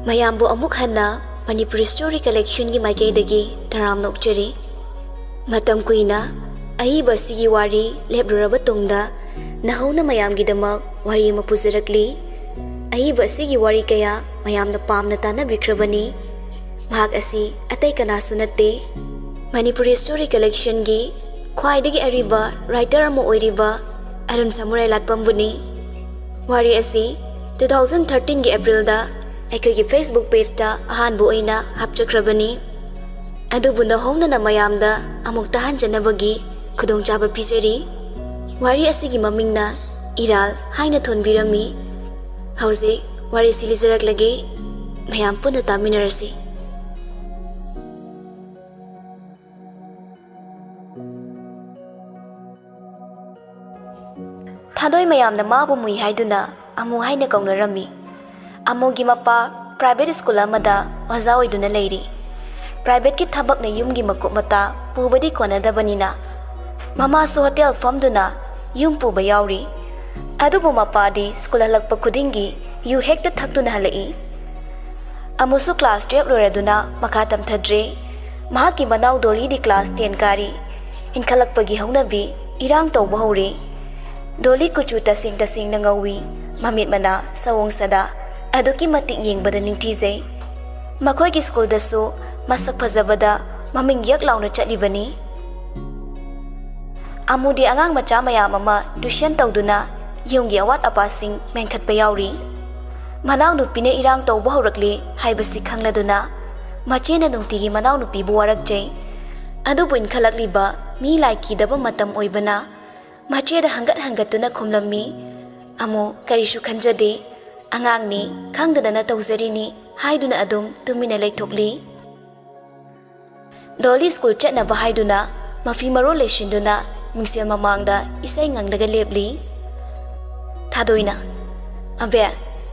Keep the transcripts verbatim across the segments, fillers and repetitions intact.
ꯃꯌꯥꯝꯕꯨ ꯑꯃꯨꯛ ꯍꯟꯅ ꯃꯅꯤꯄꯨꯔꯤ ꯁ꯭ꯇꯣꯔꯤ ꯀꯂꯦꯛꯁꯟꯒꯤ ꯃꯥꯏꯀꯩꯗꯒꯤ ꯇꯔꯥꯝꯅ ꯑꯣꯛꯆꯔꯤ꯫ ꯃꯇꯝ ꯀꯨꯏꯅ ꯑꯏꯕ ꯑꯁꯤꯒꯤ ꯋꯥꯔꯤ ꯂꯦꯞꯂꯨꯔꯕ ꯇꯨꯡꯗ, ꯅꯍꯧꯅ ꯃꯌꯥꯝꯒꯤꯗꯃꯛ ꯋꯥꯔꯤ ꯑꯃ ꯄꯨꯖꯔꯛꯂꯤ꯫ ꯑꯏꯕ ꯑꯁꯤꯒꯤ ꯋꯥꯔꯤ ꯀꯌꯥ ꯃꯌꯥꯝꯅ ꯄꯥꯝꯅ ꯇꯥꯅꯕꯤꯈ꯭ꯔꯕꯅꯤ꯫ ꯃꯍꯥꯛ ꯑꯁꯤ ꯑꯇꯩ ꯀꯅꯥꯁꯨ ꯅꯠꯇꯦ, ꯃꯅꯤꯄꯨꯔꯤ ꯁ꯭ꯇꯣꯔꯤ ꯀꯂꯦꯛꯁꯟꯒꯤ ꯈ꯭ꯋꯥꯏꯗꯒꯤ ꯑꯔꯤꯕ ꯔꯥꯏꯇꯔ ꯑꯃ ꯑꯣꯏꯔꯤꯕ ꯑꯔꯨꯟ ꯁꯃꯨꯔꯥꯏ ꯂꯥꯠꯄꯝꯕꯨꯅꯤ꯫ ꯋꯥꯔꯤ ꯑꯁꯤ two thousand thirteen ꯒꯤ ꯑꯦꯄ꯭ꯔꯤꯜꯗ ꯑꯩꯈꯣꯏꯒꯤ Facebook ꯄꯦꯖꯇ ꯑꯍꯥꯟꯕ ꯑꯣꯏꯅ ꯍꯥꯞꯆꯈ꯭ꯔꯕꯅꯤ꯫ ꯑꯗꯨꯕꯨ ꯅꯧꯍꯧꯅꯅ ꯃꯌꯥꯝꯗ ꯑꯃꯨꯛ ꯇꯥꯍꯟꯖꯅꯕꯒꯤ ꯈꯨꯗꯣꯡꯆꯥꯕ ꯄꯤꯖꯔꯤ꯫ ꯋꯥꯔꯤ ꯑꯁꯤꯒꯤ ꯃꯃꯤꯡꯅ ꯏꯔꯥꯜ ꯍꯥꯏꯅ ꯊꯣꯟꯕꯤꯔꯝꯃꯤ꯫ ꯍꯧꯖꯤꯛ ꯋꯥꯔꯤꯁꯤ ꯂꯤꯖꯔꯛꯂꯒꯦ, ꯃꯌꯥꯝ ꯄꯨꯟꯅ ꯇꯥꯃꯤꯟꯅꯔꯁꯤ꯫ ꯊꯥꯗꯣꯏ ꯃꯌꯥꯝꯅ ꯃꯥꯕꯨ ꯃꯨꯏ ꯍꯥꯏꯗꯨꯅ ꯑꯃꯨ ꯍꯥꯏꯅ ꯀꯧꯅꯔꯝꯃꯤ꯫ ꯑꯃꯨꯒꯤ ꯃꯄꯥ ꯄ꯭ꯔꯥꯏꯚꯦꯠ ꯁ꯭ꯀꯨꯜ ꯑꯃꯗ ꯑꯣꯖꯥ ꯑꯣꯏꯗꯨꯅ ꯂꯩꯔꯤ꯫ ꯄ꯭ꯔꯥꯏꯚꯦꯠꯀꯤ ꯊꯕꯛꯅ ꯌꯨꯝꯒꯤ ꯃꯀꯨꯞ ꯃꯇꯥ ꯄꯨꯕꯗꯤ ꯀꯣꯟꯅꯗꯕꯅꯤꯅ, ꯃꯃꯥꯁꯨ ꯍꯣꯇꯦꯜ ꯐꯝꯗꯨꯅ ꯌꯨꯝ ꯄꯨꯕ ꯌꯥꯎꯔꯤ꯫ ꯑꯗꯨꯕꯨ ꯃꯄꯥꯗꯤ ꯁ꯭ꯀꯨꯜ ꯍꯜꯂꯛꯄ ꯈꯨꯗꯤꯡꯒꯤ ꯌꯨ ꯍꯦꯛꯇ ꯊꯛꯇꯨꯅ ꯍꯜꯂꯛꯏ꯫ ꯑꯃꯨꯁꯨ ꯀ꯭ꯂꯥꯁ twelve ꯂꯣꯏꯔꯗꯨꯅ ꯃꯈꯥ ꯇꯝꯊꯗ꯭ꯔꯦ꯫ ꯃꯍꯥꯛꯀꯤ ꯃꯅꯥꯎ ꯗꯣꯂꯤꯗꯤ ꯀ꯭ꯂꯥꯁ ten ꯀꯥꯔꯤ꯫ ꯏꯟꯈꯠꯂꯛꯄꯒꯤ ꯍꯧꯅꯕꯤ ꯏꯔꯥꯡ ꯇꯧꯕ ꯍꯧꯔꯦ꯫ ꯗꯣꯂꯤ ꯀꯨꯆꯨ ꯇꯁꯦꯡ ꯇꯁꯦꯡꯅ ꯉꯧꯏ, ꯃꯃꯤꯠ ꯃꯅꯥ ꯁꯑꯣꯡ ꯁꯥꯗꯥ ꯑꯗꯨꯛꯀꯤ ꯃꯇꯤꯛ ꯌꯦꯡꯕꯗ ꯅꯤꯡꯊꯤꯖꯩ꯫ ꯃꯈꯣꯏꯒꯤ ꯁ꯭ꯀꯨꯜꯗꯁꯨ ꯃꯁꯛ ꯐꯖꯕꯗ ꯃꯃꯤꯡ ꯌꯛ ꯂꯥꯎꯅ ꯆꯠꯂꯤꯕꯅꯤ꯫ ꯑꯃꯨꯗꯤ ꯑꯉꯥꯡ ꯃꯆꯥ ꯃꯌꯥꯝ ꯑꯃ ꯇ꯭ꯌꯨꯁꯟ ꯇꯧꯗꯨꯅ ꯌꯨꯝꯒꯤ ꯑꯋꯥꯠ ꯑꯄꯥꯁꯤꯡ ꯃꯦꯟꯈꯠꯄ ꯌꯥꯎꯔꯤ꯫ ꯃꯅꯥꯎꯅꯨꯄꯤꯅ ꯏꯔꯥꯡ ꯇꯧꯕ ꯍꯧꯔꯛꯂꯦ ꯍꯥꯏꯕꯁꯤ ꯈꯪꯂꯗꯨꯅ ꯃꯆꯦꯅ ꯅꯨꯡꯇꯤꯒꯤ ꯃꯅꯥꯎꯅꯨꯄꯤꯕꯨ ꯋꯥꯔꯛꯆꯩ꯫ ꯑꯗꯨꯕꯨ ꯏꯟꯈꯠꯂꯛꯂꯤꯕ ꯃꯤ ꯂꯥꯏ ꯀꯤꯗꯕ ꯃꯇꯝ ꯑꯣꯏꯕꯅ ꯃꯆꯦꯗ ꯍꯪꯒꯠ ꯍꯪꯒꯠꯇꯨꯅ ꯈꯨꯝꯂꯝꯃꯤ꯫ ꯑꯃꯨ ꯀꯔꯤꯁꯨ ꯈꯟꯖꯗꯦ꯫ "ꯑꯉꯥꯡꯅꯤ, ꯈꯪꯗꯗꯅ ꯇꯧꯖꯔꯤꯅꯤ" ꯍꯥꯏꯗꯨꯅ ꯑꯗꯨꯝ ꯇꯨꯃꯤꯟꯅ ꯂꯩꯊꯣꯛꯂꯤ꯫ ꯗꯣꯂꯤ ꯁ꯭ꯀꯨꯜ ꯆꯠꯅꯕ ꯍꯥꯏꯗꯨꯅ ꯃꯐꯤ ꯃꯔꯣꯜ ꯂꯩꯁꯤꯟꯗꯨꯅ ꯃꯤꯡꯁꯦꯜ ꯃꯃꯥꯡꯗ ꯏꯁꯩ ꯉꯪꯂꯒ ꯂꯦꯞꯂꯤ꯫ ꯊꯥꯗꯣꯏꯅ, "ꯑꯕꯦ,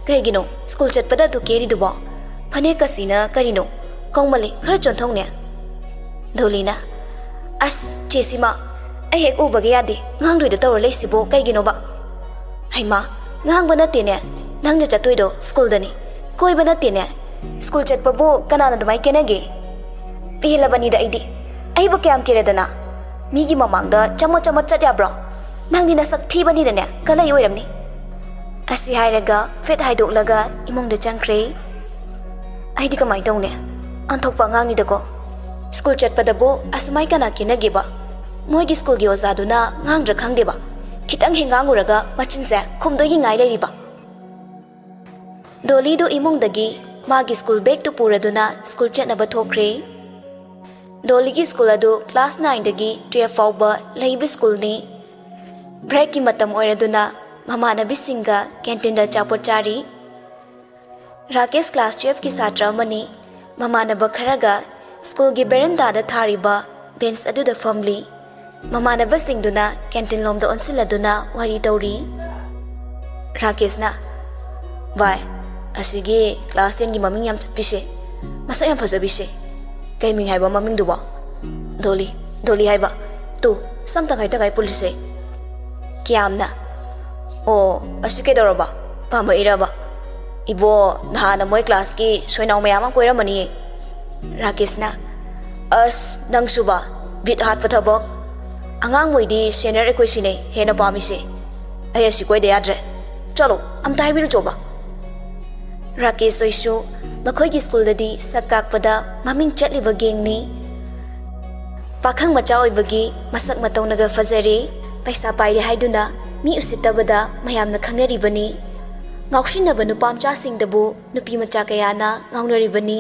ꯀꯩꯒꯤꯅꯣ ꯁ꯭ꯀꯨꯜ ꯆꯠꯄꯗ ꯑꯗꯨ ꯀꯦꯔꯤꯗꯨꯕꯣ? ꯐꯅꯦꯛ ꯀꯁꯤꯅ ꯀꯔꯤꯅꯣ? ꯀꯧꯃꯜꯂꯤ, ꯈꯔ ꯆꯣꯟꯊꯧꯅꯦ꯫" ꯗꯣꯂꯤꯅ, "ꯑꯁ, ꯆꯦ ꯁꯤꯃ, ꯑꯩ ꯍꯦꯛ ꯎꯕꯒ ꯌꯥꯗꯦ, ꯉꯥꯡꯗꯣꯏꯗꯣ ꯇꯧꯔ ꯂꯩꯁꯤꯕꯣ ꯀꯩꯒꯤꯅꯣꯕ?" "ꯍꯩꯃꯥ, ꯉꯥꯡꯕ ꯅꯠꯇꯦꯅꯦ, ꯅꯪꯅ ꯆꯠꯇꯣꯏꯗꯣ ꯁ꯭ꯀꯨꯜꯗꯅꯤ, ꯀꯣꯏꯕ ꯅꯠꯇꯦꯅꯦ꯫ ꯁ꯭ꯀꯨꯜ ꯆꯠꯄꯕꯨ ꯀꯅꯥꯅ ꯑꯗꯨꯃꯥꯏ ꯀꯦꯅꯒꯦ? ꯄꯦꯜꯂꯕꯅꯤꯗ ꯑꯩꯗꯤ꯫ ꯑꯩꯕꯨ ꯀꯌꯥꯝ ꯀꯦꯔꯦꯗꯅ? ꯃꯤꯒꯤ ꯃꯃꯥꯡꯗ ꯆꯃꯣꯠ ꯆꯃꯣꯠ ꯆꯠ ꯌꯥꯕ꯭ꯔꯣ? ꯅꯪꯗꯤ ꯅꯁꯛ ꯊꯤꯕꯅꯤꯅꯅꯦ, ꯀꯂꯩ ꯑꯣꯏꯔꯝꯅꯤ꯫ ꯑꯁꯤ ꯍꯥꯏꯔꯒ ꯐꯦꯠ ꯍꯥꯏꯗꯣꯛꯂꯒ ꯏꯃꯨꯡꯗ ꯆꯪꯈ꯭ꯔꯦ꯫ ꯑꯩꯗꯤ ꯀꯃꯥꯏ ꯇꯧꯅꯤ? ꯑꯣꯟꯊꯣꯛꯄ ꯑꯉꯥꯡꯅꯤꯗꯀꯣ꯫ ꯁ꯭ꯀꯨꯜ ꯆꯠꯄꯗꯕꯨ ꯑꯁꯨꯃꯥꯏ ꯀꯅꯥ ꯀꯦꯅꯒꯦꯕ? ꯃꯣꯏꯒꯤ ꯁ꯭ꯀꯨꯜꯒꯤ ꯑꯣꯖꯥꯗꯨꯅ ꯉꯥꯡꯗ꯭ꯔꯥ ꯈꯪꯗꯦꯕ, ꯈꯤꯇꯪ ꯍꯦꯛ ꯉꯥꯡꯉꯨꯔꯒ ꯃꯆꯤꯟꯁꯦ ꯈꯨꯝꯗꯣꯏꯒꯤ ꯉꯥꯏ ꯂꯩꯔꯤꯕ꯫ ꯗꯣꯂꯤꯗꯨ ꯏꯃꯨꯡꯗꯒꯤ ꯃꯥꯒꯤ ꯁ꯭ꯀꯨꯜ ꯕꯦꯒꯇꯨ ꯄꯨꯔꯗꯨꯅ ꯁ꯭ꯀꯨꯜ ꯆꯠꯅꯕ ꯊꯣꯛꯈ꯭ꯔꯦ꯫ ꯗꯣꯂꯤꯒꯤ ꯁ꯭ꯀꯨꯜ ꯑꯗꯨ ꯀ꯭ꯂꯥꯁ ꯅꯥꯏꯟꯗꯒꯤ ꯇꯨꯌꯦꯜꯐ ꯐꯥꯎꯕ ꯂꯩꯕ ꯁ꯭ꯀꯨꯜꯅꯤ꯫ ꯕ꯭ꯔꯦꯛꯀꯤ ꯃꯇꯝ ꯑꯣꯏꯔꯗꯨꯅ ꯃꯃꯥꯟꯅꯕꯤꯁꯤꯡꯒ ꯀꯦꯟꯇꯤꯟꯗ ꯑꯆꯥꯄꯣꯠ ꯆꯥꯔꯤ꯫ ꯔꯥꯀꯦꯁ ꯀ꯭ꯂꯥꯁ ꯇꯨꯌꯦꯜꯐꯀꯤ ꯁꯥꯇ꯭ꯔ ꯑꯃꯅꯤ꯫ ꯃꯃꯥꯟꯅꯕ ꯈꯔꯒ ꯁ꯭ꯀꯨꯜꯒꯤ ꯕꯦꯔꯟꯗꯥꯗ ꯊꯥꯔꯤꯕ ꯕꯦꯟꯆ ꯑꯗꯨꯗ ꯐꯝꯂꯤ꯫ ꯃꯃꯥꯟꯅꯕꯁꯤꯡꯗꯨꯅ ꯀꯦꯟꯇꯤꯟ ꯂꯣꯝꯗ ꯑꯣꯟꯁꯤꯜꯂꯗꯨꯅ ꯋꯥꯔꯤ ꯇꯧꯔꯤ꯫ ꯔꯥꯀꯦꯁꯅ, "ꯚꯥꯏ, ꯑꯁꯤꯒꯤ ꯀ꯭ꯂꯥꯁ ꯇꯦꯟꯒꯤ ꯃꯃꯤꯡ ꯌꯥꯝ ꯆꯠꯄꯤꯁꯦ, ꯃꯁꯛ ꯌꯥꯝ ꯐꯖꯕꯤꯁꯦ, ꯀꯩ ꯃꯤꯡ ꯍꯥꯏꯕ ꯃꯃꯤꯡꯗꯨꯕꯣ?" "ꯗꯣꯂꯤ, ꯗꯣꯂꯤ ꯍꯥꯏꯕ꯫ ꯇꯨ, ꯁꯝ ꯇꯪꯈꯥꯏ ꯇꯪꯈꯥꯏ ꯄꯨꯜꯂꯤꯁꯦ꯫" ꯀꯤꯌꯥꯝꯅ, "ꯑꯣ, ꯑꯁꯤ ꯀꯩꯗꯧꯔꯕ? ꯄꯥꯝꯃꯛꯏꯔꯕ? ꯏꯕꯣ, ꯅꯍꯥꯟ ꯃꯣꯏ ꯀ꯭ꯂꯥꯁꯀꯤ ꯁꯣꯏꯅꯥꯎ ꯃꯌꯥꯝ ꯑꯃ ꯀꯣꯏꯔꯝꯃꯅꯤꯌꯦ꯫" ꯔꯥꯀꯦꯁꯅ, "ꯑꯁ, ꯅꯪꯁꯨꯕ, ꯕꯤꯠ ꯍꯥꯠꯄ ꯊꯕꯛ꯫ ꯑꯉꯥꯡ ꯃꯣꯏꯗꯤ ꯁꯦꯅꯤꯌꯔ ꯑꯩꯈꯣꯏ ꯁꯤꯅꯦ ꯍꯦꯟꯅ ꯄꯥꯝꯃꯤꯁꯦ꯫ ꯑꯩ ꯑꯁꯤ ꯀꯣꯏꯗ ꯌꯥꯗ꯭ꯔꯦ꯫ ꯆꯠꯂꯣ, ꯑꯝꯇ ꯍꯥꯏꯕꯤꯔꯨꯆꯣꯕ꯫" ꯔꯥꯀꯦꯁ ꯍꯣꯏꯁꯨ ꯃꯈꯣꯏꯒꯤ ꯁ꯭ꯀꯨꯜꯗꯗꯤ ꯁꯛ ꯀꯥꯛꯄꯗ ꯃꯃꯤꯡ ꯆꯠꯂꯤꯕ ꯒꯦꯡꯅꯤ꯫ ꯄꯥꯈꯪ ꯃꯆꯥ ꯑꯣꯏꯕꯒꯤ ꯃꯁꯛ ꯃꯇꯧꯅꯒ ꯐꯖꯔꯦ, ꯄꯩꯁꯥ ꯄꯥꯏꯔꯦ ꯍꯥꯏꯗꯨꯅ ꯃꯤ ꯎꯁꯤꯠꯇꯕꯗ ꯃꯌꯥꯝꯅ ꯈꯪꯅꯔꯤꯕꯅꯤ꯫ ꯉꯥꯎꯁꯤꯟꯅꯕ ꯅꯨꯄꯥ ꯃꯆꯥꯁꯤꯡꯗꯕꯨ ꯅꯨꯄꯤ ꯃꯆꯥ ꯀꯌꯥꯅ ꯉꯥꯎꯅꯔꯤꯕꯅꯤ꯫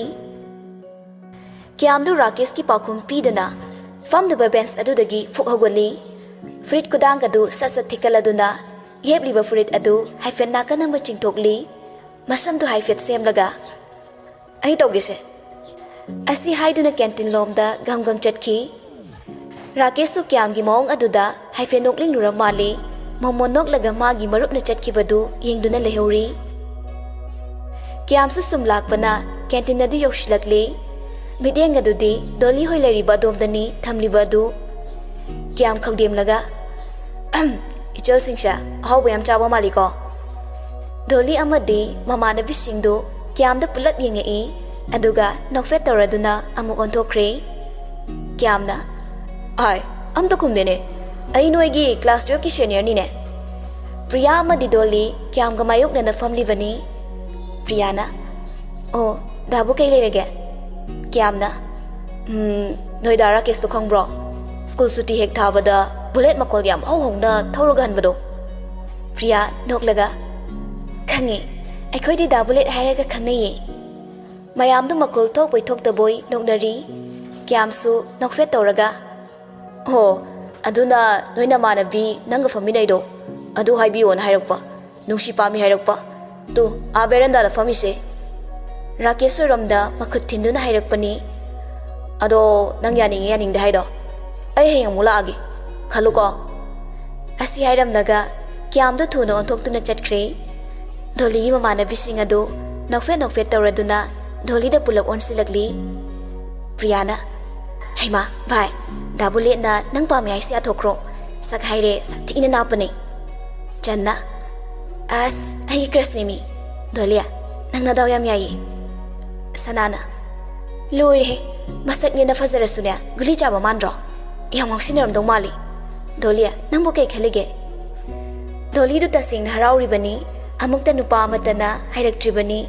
ꯀꯤꯌꯥꯝꯗꯨ ꯔꯥꯀꯦꯁꯀꯤ ꯄꯥꯎꯈꯨꯝ ꯄꯤꯗꯅ ꯐꯝꯂꯤꯕ ꯕꯦꯟꯆ ꯑꯗꯨꯗꯒꯤ ꯐꯨꯛ ꯍꯧꯒꯠꯂꯤ꯫ ꯐꯨꯔꯤꯠ ꯈꯨꯗꯥꯡ ꯑꯗꯨ ꯁꯠ ꯁꯠ ꯊꯤꯀꯠꯂꯗꯨꯅ ꯌꯦꯞꯂꯤꯕ ꯐꯨꯔꯤꯠ ꯑꯗꯨ ꯍꯥꯏꯐꯦꯠ ꯅꯥꯀꯟ ꯑꯃ ꯆꯤꯡꯊꯣꯛꯂꯤ꯫ ꯃꯁꯝꯗꯨ ꯍꯥꯏꯐꯦꯠ ꯁꯦꯝꯂꯒ, "ꯑꯩ ꯇꯧꯒꯦꯁꯦ꯫" ꯑꯁꯤ ꯍꯥꯏꯗꯨꯅ ꯀꯦꯟꯇꯤꯟ ꯂꯣꯝꯗ ꯒꯝ ꯒꯝ ꯆꯠꯈꯤ꯫ ꯔꯥꯀꯦꯁꯁꯨ ꯀꯤꯌꯥꯝꯒꯤ ꯃꯑꯣꯡ ꯑꯗꯨꯗ ꯍꯥꯏꯐꯦꯠ ꯅꯣꯛꯅꯤꯡꯂꯨꯔ ꯃꯥꯜꯂꯤ꯫ ꯃꯣꯃꯣꯟ ꯅꯣꯛꯂꯒ ꯃꯥꯒꯤ ꯃꯔꯨꯞꯅ ꯆꯠꯈꯤꯕꯗꯨ ꯌꯦꯡꯗꯨꯅ ꯂꯩꯍꯧꯔꯤ꯫ ꯀꯤꯌꯥꯝꯁꯨ ꯁꯨꯝ ꯂꯥꯛꯄꯅ ꯀꯦꯟꯇꯤꯟ ꯑꯗꯨ ꯌꯧꯁꯤꯜꯂꯛꯂꯤ꯫ ꯃꯤꯠꯌꯦꯡ ꯑꯗꯨꯗꯤ ꯗꯣꯂꯤ ꯍꯣꯏ ꯂꯩꯔꯤꯕ ꯑꯗꯣꯝꯗꯅꯤ ꯊꯝꯂꯤꯕ ꯑꯗꯨ꯫ ꯀꯤꯌꯥꯝ ꯈꯧꯗꯦꯝꯂꯒ, "ꯏꯆꯜꯁꯤꯡꯁꯦ ꯑꯍꯥꯎꯕ ꯌꯥꯝ ꯆꯥꯕ ꯃꯥꯜꯂꯤꯀꯣ?" ꯗꯣꯂꯤ ꯑꯃꯗꯤ ꯃꯃꯥꯟꯅꯕꯤꯁꯤꯡꯗꯨ ꯀ꯭ꯌꯥꯝꯗ ꯄꯨꯂꯞ ꯌꯦꯡꯉꯛꯏ, ꯑꯗꯨꯒ ꯅꯣꯛꯐꯦꯠ ꯇꯧꯔꯗꯨꯅ ꯑꯃꯨꯛ ꯑꯣꯟꯊꯣꯛꯈ꯭ꯔꯦ꯫ ꯀ꯭ꯌꯥꯝꯅ, "ꯑꯥꯏ, ꯑꯝꯇ ꯈꯨꯝꯗꯦꯅꯦ꯫ ꯑꯩ ꯅꯣꯏꯒꯤ class twelve ꯀꯤ senior ꯅꯤꯅꯦ꯫" ꯄ꯭ꯔꯤꯌꯥ ꯑꯃꯗꯤ ꯗꯣꯂꯤ ꯀ꯭ꯌꯥꯝꯒ ꯃꯥꯌꯣꯛꯅꯅ ꯐꯝꯂꯤꯕꯅꯤ꯫ ꯄ꯭ꯔꯤꯌꯥꯅ, "ꯑꯣ, ꯗꯥꯕꯨ ꯀꯩ ꯂꯩꯔꯒꯦ?" ꯀ꯭ꯌꯥꯝꯅ, "ꯎꯝ, ꯅꯣꯏ ꯗꯥ ꯔꯥꯀꯦꯁꯇꯣ ꯈꯪꯕ꯭ꯔꯣ? ꯁ꯭ꯀꯨꯜ ꯁꯨꯇꯤ ꯍꯦꯛ ꯊꯥꯕꯗ ꯕꯨꯂꯦꯠ ꯃꯈꯣꯜ ꯌꯥꯝ ꯍꯧ ꯍꯧꯅ ꯊꯧꯔꯒ ꯍꯟꯕꯗꯣ?" ꯄ꯭ꯔꯤꯌꯥ ꯅꯣꯛꯂꯒ, "ꯈꯪꯉꯦ, ꯑꯩꯈꯣꯏꯗꯤ ꯗꯥ ꯕꯨꯂꯦꯠ ꯍꯥꯏꯔꯒ ꯈꯪꯅꯩꯌꯦ꯫" ꯃꯌꯥꯝꯗꯨ ꯃꯈꯣꯜ ꯊꯣꯛꯄꯣꯏ ꯊꯣꯛꯇꯕꯣꯏ ꯅꯣꯛꯅꯔꯤ꯫ ꯀ꯭ꯌꯥꯝꯁꯨ ꯅꯣꯛꯐꯦꯠ ꯇꯧꯔꯒ, "ꯑꯣ, ꯑꯗꯨꯅ ꯅꯣꯏ ꯅꯃꯥꯟꯅꯕꯤ ꯅꯪꯒ ꯐꯝꯃꯤꯟꯅꯩꯗꯣ, ꯑꯗꯨ ꯍꯥꯏꯕꯤꯌꯣꯅ ꯍꯥꯏꯔꯛꯄ, ꯅꯨꯡꯁꯤ ꯄꯥꯝꯃꯤ ꯍꯥꯏꯔꯛꯄ꯫ ꯇꯨ, ꯑꯥ ꯕꯦꯔꯟꯗꯥꯗ ꯐꯝꯃꯤꯁꯦ꯫" ꯔꯥꯀꯦꯁ ꯑꯣꯏꯔꯣꯝꯗ ꯃꯈꯨꯠ ꯊꯤꯟꯗꯨꯅ ꯍꯥꯏꯔꯛꯄꯅꯤ꯫ "ꯑꯗꯣ ꯅꯪ ꯌꯥꯅꯤꯡꯉꯤ ꯌꯥꯅꯤꯡꯗꯦ ꯍꯥꯏꯗꯣ, ꯑꯩ ꯍꯌꯦꯡ ꯑꯃꯨꯛ ꯂꯥꯛꯑꯒꯦ, ꯈꯜꯂꯨꯀꯣ꯫" ꯑꯁꯤ ꯍꯥꯏꯔꯝꯂꯒ ꯀ꯭ꯌꯥꯝꯗꯨ ꯊꯨꯅ ꯑꯣꯟꯊꯣꯛꯇꯨꯅ ꯆꯠꯈ꯭ꯔꯦ꯫ ꯗꯣꯂꯤꯒꯤ ꯃꯃꯥꯟꯅꯕꯤꯁꯤꯡ ꯑꯗꯨ ꯅꯣꯛꯐꯦꯠ ꯅꯣꯛꯐꯦꯠ ꯇꯧꯔꯗꯨꯅ ꯗꯣꯂꯤꯗ ꯄꯨꯂꯞ ꯑꯣꯟꯁꯤꯜꯂꯛꯂꯤ꯫ ꯄ꯭ꯔꯤꯌꯥꯅ, "ꯍꯩꯃꯥ, ꯚꯥꯏ, ꯗꯥ ꯕꯨꯂꯦꯠꯅ ꯅꯪ ꯄꯥꯝꯃꯦ ꯍꯥꯏꯁꯤ ꯌꯥꯊꯣꯛꯈ꯭ꯔꯣ꯫ ꯁꯛ ꯍꯥꯏꯔꯦ ꯁꯛꯊꯤꯅ ꯅꯥꯞꯄꯅꯦ꯫" ꯆꯟꯅ, "ꯑꯁ, ꯑꯩꯒꯤ crush ꯅꯦꯃꯤ꯫ ꯗꯣꯂꯤ, ꯅꯪ ꯅꯗꯥꯎ ꯌꯥꯝ ꯌꯥꯏꯌꯦ꯫" ꯁꯅꯥꯅ, "ꯂꯣꯏꯔꯦꯍꯦ, ꯃꯁꯛꯅꯦꯅ ꯐꯖꯔꯁꯨꯅꯦ, ꯒꯨꯂꯤ ꯆꯥꯕ ꯃꯥꯟꯗ꯭ꯔꯣ? ꯌꯥꯝ ꯉꯥꯎꯁꯤꯟꯅꯔꯝꯗꯧ ꯃꯥꯜꯂꯤ꯫ ꯗꯣꯂꯤ, ꯅꯪꯕꯨ ꯀꯩ ꯈꯜꯂꯤꯒꯦ?" ꯗꯣꯂꯤꯗꯨ ꯇꯁꯦꯡꯅ ꯍꯔꯥꯎꯔꯤꯕꯅꯤ꯫ ꯑꯃꯨꯛꯇ ꯅꯨꯄꯥ ꯑꯃꯠꯇꯅ ꯍꯥꯏꯔꯛꯇ꯭ꯔꯤꯕꯅꯤ꯫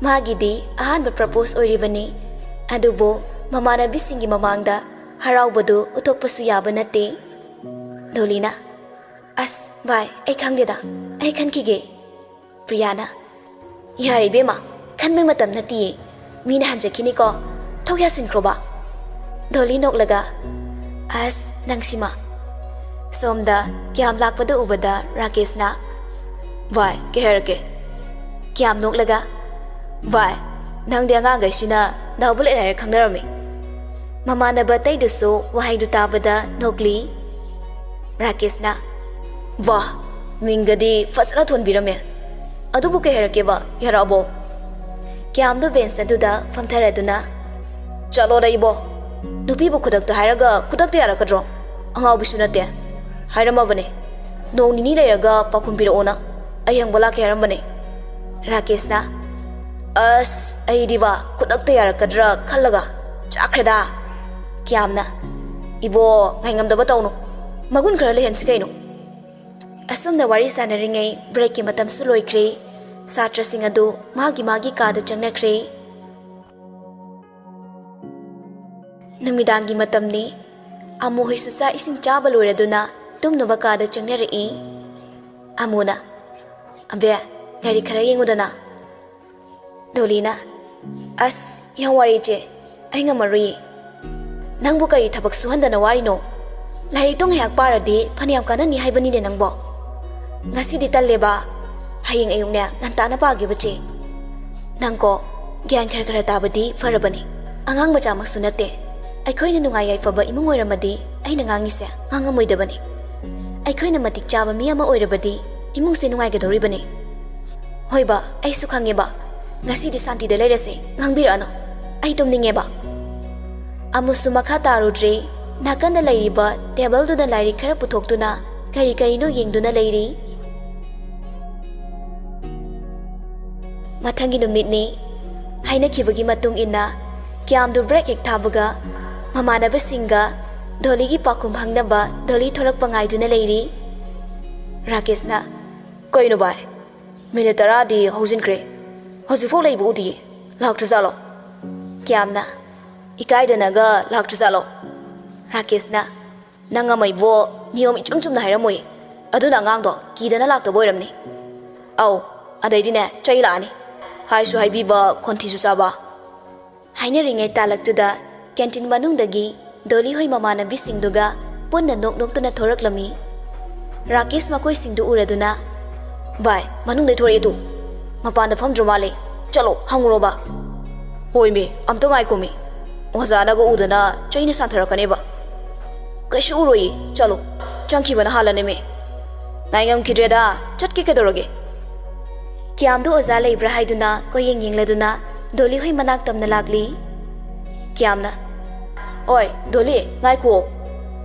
ꯃꯥꯒꯤꯗꯤ ꯑꯍꯥꯟꯕ propose ꯑꯣꯏꯔꯤꯕꯅꯤ꯫ ꯑꯗꯨꯕꯨ ꯃꯃꯥꯟꯅꯕꯤꯁꯤꯡꯒꯤ ꯃꯃꯥꯡꯗ ꯍꯔꯥꯎꯕꯗꯨ ꯎꯠꯊꯣꯛꯄꯁꯨ ꯌꯥꯕ ꯅꯠꯇꯦ꯫ ꯗꯣꯂꯤꯅ, "ꯑꯁ, ꯚꯥꯏ, ꯑꯩ ꯈꯪꯗꯦꯗ, ꯑꯩ ꯈꯟꯈꯤꯒꯦ꯫" ꯄ꯭ꯔꯤꯌꯥꯅ, "ꯌꯥꯔꯦ ꯏꯕꯦꯝꯃ, ꯈꯟꯕꯩ ꯃꯇꯝ ꯅꯠꯇꯤꯌꯦ꯫ ꯃꯤꯅ ꯍꯟꯖꯈꯤꯅꯤꯀꯣ꯫ ꯊꯣꯛ ꯌꯥꯁꯤꯟꯈ꯭ꯔꯣꯕ꯫" ꯗꯣꯂꯤ ꯅꯣꯛꯂꯒ, "ꯑꯁ, ꯅꯪꯁꯤꯃ꯫" ꯁꯣꯝꯗ ꯀ꯭ꯌꯥꯝ ꯂꯥꯛꯄꯗ ꯎꯕꯗ ꯔꯥꯀꯦꯁꯅ, "ꯚꯥꯏ, ꯀꯩ ꯍꯥꯏꯔꯛꯀꯦ?" ꯀ꯭ꯌꯥꯝ ꯅꯣꯛꯂꯒ, "ꯚꯥꯏ, ꯅꯪꯗꯤ ꯑꯉꯥꯡꯈꯩꯁꯤꯅ ꯗꯥ ꯕꯨꯂꯦꯠ ꯍꯥꯏꯔ ꯈꯪꯅꯔꯝꯃꯤ꯫" ꯃꯃꯥꯟꯅꯕ ꯑꯇꯩꯗꯨꯁꯨ ꯋꯥꯍꯩꯗꯨ ꯇꯥꯕꯗ ꯅꯣꯛꯂꯤ꯫ ꯔꯥꯀꯦꯁꯅ, "ꯋꯥ, ꯃꯤꯡꯒꯗꯤ ꯐꯖꯅ ꯊꯣꯟꯕꯤꯔꯝꯃꯦ꯫ ꯑꯗꯨꯕꯨ ꯀꯩ ꯍꯥꯏꯔꯛꯀꯦꯕ, ꯌꯥꯔꯛꯑꯕꯣ?" ꯀ꯭ꯌꯥꯝꯗꯨ ꯕꯦꯟꯁ ꯑꯗꯨꯗ ꯐꯝꯊꯔꯗꯨꯅ, "ꯆꯠꯂꯣꯗ ꯏꯕꯣ, ꯅꯨꯄꯤꯕꯨ ꯈꯨꯗꯛꯇ ꯍꯥꯏꯔꯒ ꯈꯨꯗꯛꯇ ꯌꯥꯔꯛꯀꯗ꯭ꯔꯣ? ꯑꯉꯥꯎꯕꯤꯁꯨ ꯅꯠꯇꯦ꯫ ꯍꯥꯏꯔꯝꯃꯕꯅꯦ, ꯅꯣꯡ ꯅꯤꯅꯤ ꯂꯩꯔꯒ ꯄꯥꯎꯈꯨꯝ ꯄꯤꯔꯛꯑꯣꯅ꯫ ꯑꯩ ꯍꯪꯕ ꯂꯥꯛꯀꯦ ꯍꯥꯏꯔꯝꯕꯅꯦ꯫" ꯔꯥꯀꯦꯁꯅ, ꯑꯁ, ꯑꯩꯗꯤꯕ ꯈꯨꯗꯛꯇ ꯌꯥꯔꯛꯀꯗ꯭ꯔꯥ ꯈꯜꯂꯒ ꯆꯥꯛꯈ꯭ꯔꯦꯗ꯫ ꯀ꯭ꯌꯥꯝꯅ, "ꯏꯕꯣ, ꯉꯥꯏꯉꯝꯗꯕ ꯇꯧꯅꯨ, ꯃꯒꯨꯟ ꯈꯔ ꯂꯩꯍꯟꯁꯤ ꯀꯩꯅꯣ?" ꯑꯁꯨꯝꯅ ꯋꯥꯔꯤ ꯁꯥꯟꯅꯔꯤꯉꯩ ꯕ꯭ꯔꯦꯛꯀꯤ ꯃꯇꯝꯁꯨ ꯂꯣꯏꯈ꯭ꯔꯦ꯫ ꯁꯥꯇ꯭ꯔꯁꯤꯡ ꯑꯗꯨ ꯃꯥꯒꯤ ꯃꯥꯒꯤ ꯀꯥꯗ ꯆꯪꯅꯈ꯭ꯔꯦ꯫ ꯅꯨꯃꯤꯗꯥꯡꯒꯤ ꯃꯇꯝꯅꯤ꯫ ꯑꯃꯨ ꯍꯣꯏꯁꯨ ꯆꯥꯛ ꯏꯁꯤꯡ ꯆꯥꯕ ꯂꯣꯏꯔꯗꯨꯅ ꯇꯨꯝꯅꯕ ꯀꯥꯗ ꯆꯪꯅꯔꯛꯏ꯫ ꯑꯃꯨꯅ, "ꯑꯕꯦ, ꯂꯥꯏꯔꯤꯛ ꯈꯔ ꯌꯦꯡꯉꯨꯗꯅ꯫" ꯗꯣꯂꯤꯅ, "ꯑꯁ, ꯌꯥꯝ ꯋꯥꯔꯦ ꯏꯆꯦ, ꯑꯩ ꯉꯝꯃꯔꯣꯏꯌꯦ꯫" "ꯅꯪꯕꯨ ꯀꯔꯤ ꯊꯕꯛ ꯁꯨꯍꯟꯗꯅ ꯋꯥꯔꯤꯅꯣ? ꯂꯥꯏꯔꯤꯛꯇꯣ ꯉꯥꯏꯍꯥꯛ ꯄꯥꯔꯗꯤ ꯐꯅꯌꯥꯝ ꯀꯥꯟꯅꯅꯤ ꯍꯥꯏꯕꯅꯤꯅꯦ ꯅꯪꯕꯣ꯫ ꯉꯁꯤꯗꯤ ꯇꯜꯂꯦꯕ, ꯍꯌꯦꯡ ꯑꯌꯨꯛꯅꯦ ꯉꯟꯇꯥꯅ ꯄꯥꯒꯦꯕ ꯆꯦ꯫ ꯅꯪꯀꯣ, ꯒ꯭ꯌꯥꯟ ꯈꯔ ꯈꯔ ꯇꯥꯕꯗꯤ ꯐꯔꯕꯅꯤ꯫ ꯑꯉꯥꯡ ꯃꯆꯥꯃꯛꯁꯨ ꯅꯠꯇꯦ꯫ ꯑꯩꯈꯣꯏꯅ ꯅꯨꯡꯉꯥꯏ ꯌꯥꯏꯐꯕ ꯏꯃꯨꯡ ꯑꯣꯏꯔꯝꯃꯗꯤ ꯑꯩꯅ ꯉꯥꯡꯉꯤꯁꯦ ꯉꯥꯡꯉꯝꯃꯣꯏꯗꯕꯅꯤ꯫ ꯑꯩꯈꯣꯏꯅ ꯃꯇꯤꯛ ꯆꯥꯕ ꯃꯤ ꯑꯃ ꯑꯣꯏꯔꯕꯗꯤ ꯏꯃꯨꯡꯁꯦ ꯅꯨꯡꯉꯥꯏꯒꯗꯧꯔꯤꯕꯅꯤ꯫" "ꯍꯣꯏꯕ, ꯑꯩꯁꯨ ꯈꯪꯉꯦꯕ꯫ ꯉꯁꯤꯗꯤ ꯁꯥꯟꯇꯤꯗ ꯂꯩꯔꯁꯦ, ꯉꯥꯡꯕꯤꯔꯛꯑꯅꯨ꯫ ꯑꯩ ꯇꯨꯝꯅꯤꯡꯉꯦꯕ꯫" ꯑꯃꯨꯁꯨ ꯃꯈꯥ ꯇꯥꯔꯨꯗ꯭ꯔꯦ꯫ ꯅꯥꯀꯟꯗ ꯂꯩꯔꯤꯕ ꯇꯦꯕꯜꯗꯨꯗ ꯂꯥꯏꯔꯤꯛ ꯈꯔ ꯄꯨꯊꯣꯛꯇꯨꯅ ꯀꯔꯤ ꯀꯔꯤꯅꯣ ꯌꯦꯡꯗꯨꯅ ꯂꯩꯔꯤ꯫ ꯃꯊꯪꯒꯤ ꯅꯨꯃꯤꯠꯅꯤ꯫ ꯍꯥꯏꯅꯈꯤꯕꯒꯤ ꯃꯇꯨꯡ ꯏꯟꯅ ꯀ꯭ꯌꯥꯝꯗꯨ ꯕ꯭ꯔꯦꯛ ꯍꯦꯛ ꯊꯥꯕꯒ ꯃꯃꯥꯟꯅꯕꯁꯤꯡꯒ ꯗꯣꯂꯤꯒꯤ ꯄꯥꯎꯈꯨꯝ ꯍꯪꯅꯕ ꯗꯣꯂꯤ ꯊꯣꯔꯛꯄ ꯉꯥꯏꯗꯨꯅ ꯂꯩꯔꯤ꯫ ꯔꯥꯀꯦꯁꯅ, "ꯀꯩꯅꯣ ꯚꯥꯏ, ꯃꯤꯅꯤꯠ ꯇꯔꯥꯗꯤ ꯍꯧꯖꯤꯟꯈ꯭ꯔꯦ, ꯍꯧꯖꯤꯛꯐꯥꯎ ꯂꯩꯕ ꯎꯗꯤꯌꯦ, ꯂꯥꯛꯇ꯭ꯔꯖꯥꯠꯂꯣ?" ꯀ꯭ꯌꯥꯝꯅ, "ꯏꯀꯥꯏꯗꯅꯒ ꯂꯥꯛꯇ꯭ꯔꯖꯥꯠꯂꯣ?" ꯔꯥꯀꯦꯁꯅ, "ꯅꯪ ꯑꯃ ꯏꯕꯣ, ꯅꯤꯌꯣꯝ ꯏꯆꯨꯝ ꯆꯨꯝꯅ ꯍꯥꯏꯔꯝꯃꯣꯏ꯫ ꯑꯗꯨꯅ ꯑꯉꯥꯡꯗꯣ ꯀꯤꯗꯅ ꯂꯥꯛꯇꯕ ꯑꯣꯏꯔꯝꯅꯤ꯫ ꯑꯧ, ꯑꯗꯩꯗꯤꯅꯦ, ꯆꯩ ꯂꯥꯛꯑꯅꯤ꯫ ꯍꯥꯏꯁꯨ ꯍꯥꯏꯕꯤꯕ, ꯈꯣꯟꯊꯤꯁꯨ ꯆꯥꯕ꯫" ꯍꯥꯏꯅꯔꯤꯉꯩ ꯇꯥꯂꯛꯇꯨꯗ ꯀꯦꯟꯇꯤꯟ ꯃꯅꯨꯡꯗꯒꯤ ꯗꯣꯂꯤ ꯍꯣꯏ ꯃꯃꯥꯟꯅꯕꯤꯁꯤꯡꯗꯨꯒ ꯄꯨꯟꯅ ꯅꯣꯛ ꯅꯣꯛꯇꯨꯅ ꯊꯣꯔꯛꯂꯝꯃꯤ꯫ ꯔꯥꯀꯦꯁ ꯃꯈꯣꯏꯁꯤꯡꯗꯨ ꯎꯔꯗꯨꯅ, "ꯚꯥꯏ, ꯃꯅꯨꯡꯗꯩ ꯊꯣꯔꯛꯑꯦ ꯇꯨ꯫ ꯃꯄꯥꯟꯗ ꯐꯝꯗ꯭ꯔ ꯃꯥꯜꯂꯦ꯫ ꯆꯠꯂꯣ, ꯍꯪꯉꯨꯔꯣꯕ꯫" "ꯍꯣꯏꯃꯤ, ꯑꯝꯇ ꯉꯥꯏꯈꯣꯃꯤ꯫ ꯑꯣꯖꯥꯅꯒ ꯎꯗꯅ ꯆꯩꯅ ꯁꯥꯟꯊꯔꯛꯀꯅꯦꯕ꯫" "ꯀꯩꯁꯨ ꯎꯔꯣꯏꯌꯦ, ꯆꯠꯂꯣ꯫ ꯆꯪꯈꯤꯕꯅ ꯍꯥꯜꯂꯅꯦꯃꯤ꯫ ꯉꯥꯏ ꯉꯝꯈꯤꯗ꯭ꯔꯦꯗ, ꯆꯠꯀꯦ ꯀꯩꯗꯧꯔꯒꯦ?" ꯀ꯭ꯌꯥꯝꯗꯨ ꯑꯣꯖꯥ ꯂꯩꯕ꯭ꯔꯥ ꯍꯥꯏꯗꯨꯅ ꯀꯣꯏꯌꯦꯡ ꯌꯦꯡꯂꯗꯨꯅ ꯗꯣꯂꯤ ꯍꯣꯏ ꯃꯅꯥꯛ ꯇꯝꯅ ꯂꯥꯛꯂꯤ꯫ ꯀ꯭ꯌꯥꯝꯅ, "ꯑꯣꯏ, ꯗꯣꯂꯤ, ꯉꯥꯏꯈꯨꯑꯣ꯫"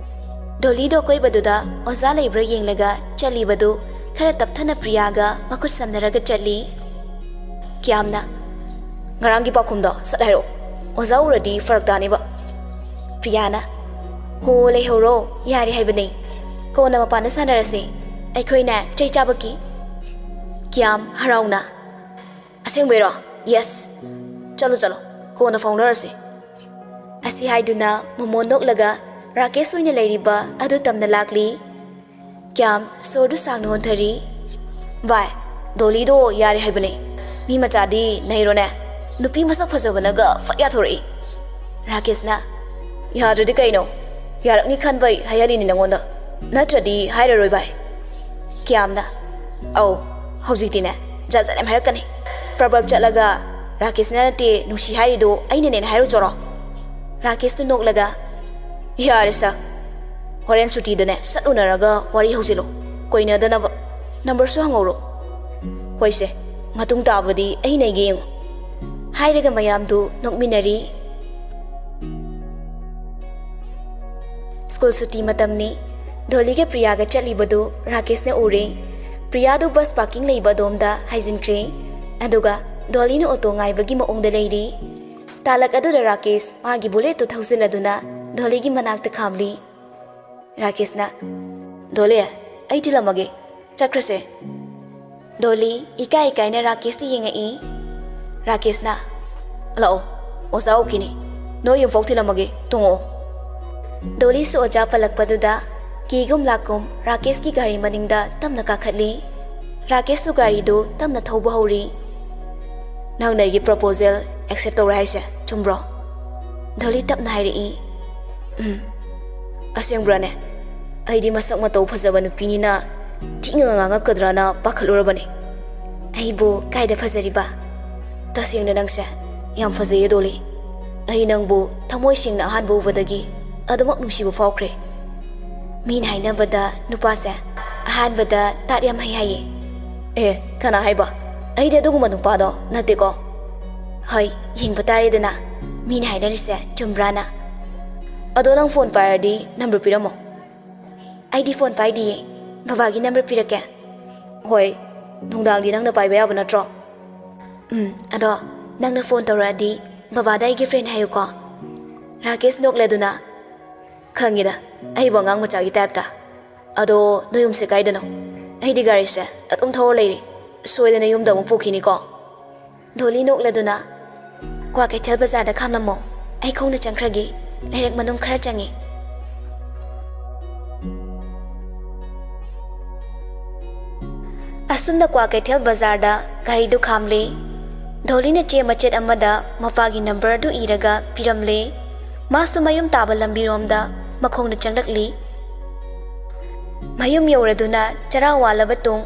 ꯗꯣꯂꯤꯗꯣ ꯑꯀꯣꯏꯕꯗꯨꯗ ꯑꯣꯖꯥ ꯂꯩꯕ꯭ꯔꯥ ꯌꯦꯡꯂꯒ ꯆꯠꯂꯤꯕꯗꯨ ꯈꯔ ꯇꯞꯊꯅ ꯄ꯭ꯔꯤꯌꯥꯒ ꯃꯈꯨꯠ ꯁꯝꯅꯔꯒ ꯆꯠꯂꯤ꯫ ꯀ꯭ꯌꯥꯝꯅ, ꯉꯔꯥꯡꯒꯤ ꯄꯥꯎꯈꯨꯝꯗꯣ ꯁꯠ ꯍꯥꯏꯔꯛꯑꯣ꯫ ꯑꯣꯖꯥ ꯎꯔꯗꯤ ꯐꯔꯛ ꯇꯥꯅꯦꯕ꯫ ꯄ꯭ꯔꯤꯌꯥꯅ, "ꯍꯣ, ꯂꯩꯍꯧꯔꯣ, ꯌꯥꯔꯦ ꯍꯥꯏꯕꯅꯦ꯫ ꯀꯣꯟꯅ ꯃꯄꯥꯟꯗ ꯁꯥꯟꯅꯔꯁꯦ꯫ ꯑꯩꯈꯣꯏꯅ ꯆꯩ ꯆꯥꯕꯒꯤ"꯫ ꯀ꯭ꯌꯥꯝ ꯍꯔꯥꯎꯅ, "ꯑꯁꯦꯡꯕꯩꯔꯣ? ꯌꯦꯁ꯫ ꯆꯠꯂꯣ, ꯆꯠꯂꯣ꯫ ꯀꯣꯟꯅ ꯐꯥꯎꯅꯔꯁꯦ"꯫ ꯑꯁꯤ ꯍꯥꯏꯗꯨꯅ ꯃꯣꯃꯣꯟ ꯅꯣꯛꯂꯒ ꯔꯥꯀꯦꯁ ꯑꯣꯏꯅ ꯂꯩꯔꯤꯕ ꯑꯗꯨ ꯇꯝꯅ ꯂꯥꯛꯂꯤ꯫ ꯀ꯭ꯌꯥꯝ ꯁꯣꯔꯗꯨ ꯁꯥꯡꯅ ꯍꯣꯟꯊꯔꯤ꯫ "ꯚꯥꯏ, ꯗꯣꯂꯤꯗꯣ ꯌꯥꯔꯦ ꯍꯥꯏꯕꯅꯦ꯫ ꯃꯤ ꯃꯆꯥꯗꯤ ꯅꯩꯔꯣꯅꯦ꯫ ꯅꯨꯄꯤ ꯃꯁꯛ ꯐꯖꯕꯅꯒ ꯐꯠ ꯌꯥꯊꯣꯔꯛꯏ"꯫ ꯔꯥꯀꯦꯁꯅ, "ꯌꯥꯗ꯭ꯔꯗꯤ ꯀꯩꯅꯣ? ꯌꯥꯔꯛꯅꯤ ꯈꯟꯕꯩ ꯍꯥꯏꯍꯜꯂꯤꯅꯤ ꯅꯉꯣꯟꯗ꯫ ꯅꯠꯇ꯭ꯔꯗꯤ ꯍꯥꯏꯔꯔꯣꯏ ꯚꯥꯏ"꯫ ꯀ꯭ꯌꯥꯝꯅ, "ꯑꯧ, ꯍꯧꯖꯤꯛꯇꯤꯅꯦ, ꯖꯥꯠ ꯖꯥꯠ ꯌꯥꯝ ꯍꯥꯏꯔꯛꯀꯅꯤ꯫ ꯄ꯭ꯔꯕꯞ ꯆꯠꯂꯒ ꯔꯥꯀꯦꯁꯅ ꯅꯠꯇꯦ ꯅꯨꯡꯁꯤ ꯍꯥꯏꯔꯤꯗꯣ ꯑꯩꯅꯅꯦꯅ ꯍꯥꯏꯔꯨꯆꯣꯔꯣ"? ꯔꯥꯀꯦꯁꯇꯨ ꯅꯣꯛꯂꯒ, "ꯌꯥꯔꯦ ꯁꯥ, ꯍꯣꯔꯦꯟ ꯁꯨꯇꯤꯗꯅꯦ ꯁꯠ ꯎꯅꯔꯒ ꯋꯥꯔꯤ ꯍꯧꯖꯤꯜꯂꯣ꯫ ꯀꯣꯏꯅꯗꯅꯕ꯫ ꯅꯝꯕꯔꯁꯨ ꯍꯪꯍꯧꯔꯣ"꯫ "ꯍꯣꯏꯁꯦ, ꯃꯇꯨꯡ ꯇꯥꯕꯗꯤ ꯑꯩ ꯅꯩꯒꯦ ꯌꯦꯡꯉꯨ"꯫ ꯍꯥꯏꯔꯒ ꯃꯌꯥꯝꯗꯨ ꯅꯣꯛꯃꯤꯟꯅꯔꯤ꯫ ꯁ꯭ꯀꯨꯜ ꯁꯨꯇꯤ ꯃꯇꯝꯅꯤ꯫ ꯗꯣꯂꯤꯒ ꯄ꯭ꯔꯤꯌꯥꯒ ꯆꯠꯂꯤꯕꯗꯨ ꯔꯥꯀꯦꯁꯅ ꯎꯔꯦ꯫ ꯄ꯭ꯔꯤꯌꯥꯗꯨ ꯕꯁ ꯄꯥꯔꯀꯤꯡ ꯂꯩꯕ ꯑꯗꯣꯝꯗ ꯍꯥꯏꯖꯤꯟꯈ꯭ꯔꯦ꯫ ꯑꯗꯨꯒ ꯗꯣꯂꯤꯅ ꯑꯣꯇꯣ ꯉꯥꯏꯕꯒꯤ ꯃꯑꯣꯡꯗ ꯂꯩꯔꯤ꯫ ꯇꯥꯂꯛ ꯑꯗꯨꯗ ꯔꯥꯀꯦꯁ ꯃꯥꯒꯤ ꯕꯨꯂꯦꯠꯇꯨ ꯊꯧꯖꯤꯜꯂꯗꯨꯅ ꯗꯣꯂꯤꯒꯤ ꯃꯅꯥꯛꯇ ꯈꯥꯝꯂꯤ꯫ ꯔꯥꯀꯦꯁꯅ, "ꯗꯣꯂꯤ, ꯑꯩ ꯊꯤꯜꯂꯝꯃꯒꯦ꯫ ꯆꯠꯈ꯭ꯔꯁꯦ"꯫ ꯗꯣꯂꯤ ꯏꯀꯥꯏ ꯏꯀꯥꯏꯅ ꯔꯥꯀꯦꯁꯇ ꯌꯦꯡꯉꯛꯏ꯫ ꯔꯥꯀꯦꯁꯅ, "ꯂꯥꯛꯑꯣ, ꯑꯣꯖꯥ ꯑꯣꯀꯤꯅꯤ꯫ ꯅꯣꯏ ꯌꯨꯝꯐꯥꯎ ꯊꯤꯜꯂꯝꯃꯒꯦ, ꯇꯣꯡꯉꯛꯑꯣ"꯫ ꯗꯣꯂꯤꯁꯨ ꯑꯣꯖꯥ ꯄꯜꯂꯛꯄꯗꯨꯗ ꯀꯤꯒꯨꯝ ꯂꯥꯛꯀꯨꯝ ꯔꯥꯀꯦꯁꯀꯤ ꯒꯥꯔꯤ ꯃꯅꯤꯡꯗ ꯇꯞꯅ ꯀꯥꯈꯠꯂꯤ꯫ ꯔꯥꯀꯦꯁꯁꯨ ꯒꯥꯔꯤꯗꯨ ꯇꯞꯅ ꯊꯧꯕ ꯍꯧꯔꯤ꯫ "ꯅꯪꯅ ꯑꯩꯒꯤ ꯄ꯭ꯔꯄꯣꯖꯦꯜ ꯑꯦꯛꯁꯦꯞ ꯇꯧꯔꯦ ꯍꯥꯏꯁꯦ ꯆꯨꯝꯕ꯭ꯔꯣ?" ꯗꯣꯂꯤ ꯇꯞꯅ ꯍꯥꯏꯔꯛꯏ꯫ "ꯎꯝ, ꯑꯁꯦꯡꯕ꯭ꯔꯥꯅꯦ? ꯑꯩꯗꯤ ꯃꯁꯛ ꯃꯇꯧ ꯐꯖꯕ ꯅꯨꯄꯤꯅꯤꯅ ꯊꯤꯅ ꯉꯥꯡꯉꯛꯀꯗ꯭ꯔꯥꯅ ꯄꯥꯈꯠꯂꯨꯔꯕꯅꯤ"꯫ "ꯑꯩꯕꯨ ꯀꯥꯏꯗ ꯐꯖꯔꯤꯕ?" "ꯇꯁꯦꯡꯅ ꯅꯪꯁꯦ ꯌꯥꯝ ꯐꯖꯩꯌꯦ ꯗꯣꯂꯤ꯫ ꯑꯩ ꯅꯪꯕꯨ ꯊꯃꯣꯏ ꯁꯦꯡꯅ ꯑꯍꯥꯟꯕ ꯎꯕꯗꯒꯤ ꯑꯗꯨꯃꯛ ꯅꯨꯡꯁꯤꯕ ꯐꯥꯎꯈ꯭ꯔꯦ"꯫ ꯃꯤꯅ ꯍꯥꯏꯅꯕꯗ ꯅꯨꯄꯥꯁꯦ ꯑꯍꯥꯟꯕꯗ ꯇꯥꯠ ꯌꯥꯝ ꯍꯩ ꯍꯥꯏꯌꯦ꯫ "ꯑꯦ, ꯀꯅꯥ ꯍꯥꯏꯕ? ꯑꯩꯗꯤ ꯑꯗꯨꯒꯨꯝꯕ ꯅꯨꯄꯥꯗꯣ ꯅꯠꯇꯦꯀꯣ"꯫ "ꯍꯣꯏ, ꯌꯦꯡꯕ ꯇꯥꯔꯦꯗꯅ ꯃꯤꯅ ꯍꯥꯏꯅꯔꯤꯁꯦ ꯆꯨꯝꯕ꯭ꯔꯥꯅ"꯫ "ꯑꯗꯣ ꯅꯪ ꯐꯣꯟ ꯄꯥꯏꯔꯗꯤ ꯅꯝꯕꯔ ꯄꯤꯔꯝꯃꯣ"꯫ "ꯑꯩꯗꯤ ꯐꯣꯟ ꯄꯥꯏꯗꯤꯌꯦ, ꯕꯕꯥꯒꯤ ꯅꯝꯕꯔ ꯄꯤꯔꯛꯀꯦ"꯫ "ꯍꯣꯏ, ꯅꯨꯡꯗꯥꯡꯗꯤ ꯅꯪꯅ ꯄꯥꯏꯕ ꯌꯥꯕ ꯅꯠꯇ꯭ꯔꯣ?" "ꯎꯝ, ꯑꯗꯣ "ꯅꯪꯅ ꯐꯣꯟ ꯇꯧꯔꯛꯑꯗꯤ ꯕꯕꯥꯗ ꯑꯩꯒꯤ ꯐ꯭ꯔꯦꯟ ꯍꯥꯏꯌꯨꯀꯣ"꯫ ꯔꯥꯀꯦꯁ ꯅꯣꯛꯂꯗꯨꯅ, "ꯈꯪꯉꯤꯗ, ꯑꯩꯕꯨ ꯑꯉꯥꯡ ꯃꯆꯥꯒꯤ ꯇꯥꯏꯞꯇ꯫ ꯑꯗꯣ ꯅꯣꯏ ꯌꯨꯝꯁꯦ ꯀꯥꯏꯗꯅꯣ? ꯑꯩꯗꯤ ꯒꯥꯔꯤꯁꯦ ꯑꯗꯨꯝ ꯊꯧꯔ ꯂꯩꯔꯦ꯫ ꯁꯣꯏꯗꯅ ꯌꯨꯝꯗ ꯑꯃꯨꯛ ꯄꯨꯈꯤꯅꯤꯀꯣ"꯫ ꯗꯣꯂꯤ ꯅꯣꯛꯂꯗꯨꯅ, "ꯀ꯭ꯋꯥꯀꯩꯊꯦꯜ ꯕꯖꯥꯔꯗ ꯈꯥꯝꯂꯝꯃꯣ, ꯑꯩ ꯈꯣꯡꯅ ꯆꯪꯈ꯭ꯔꯒꯦ꯫ ꯂꯩꯔꯛ ꯃꯅꯨꯡ ꯈꯔ ꯆꯪꯉꯤ"꯫ ꯑꯁꯨꯝꯅ ꯀ꯭ꯋꯥꯀꯩꯊꯦꯜ ꯕꯖꯥꯔꯗ ꯒꯥꯔꯤꯗꯨ ꯈꯥꯝꯂꯦ꯫ ꯗꯣꯂꯤꯅ ꯆꯦ ꯃꯆꯦꯠ ꯑꯃꯗ ꯃꯄꯥꯒꯤ ꯅꯝꯕꯔ ꯑꯗꯨ ꯏꯔꯒ ꯄꯤꯔꯝꯂꯦ꯫ ꯃꯥꯁꯨ ꯃꯌꯨꯝ ꯇꯥꯕ ꯂꯝꯕꯤꯔꯣꯝꯗ ꯃꯈꯣꯡꯅ ꯆꯪꯂꯛꯂꯤ꯫ ꯃꯌꯨꯝ ꯌꯧꯔꯗꯨꯅ ꯆꯔꯥ ꯋꯥꯜꯂꯕ ꯇꯨꯡ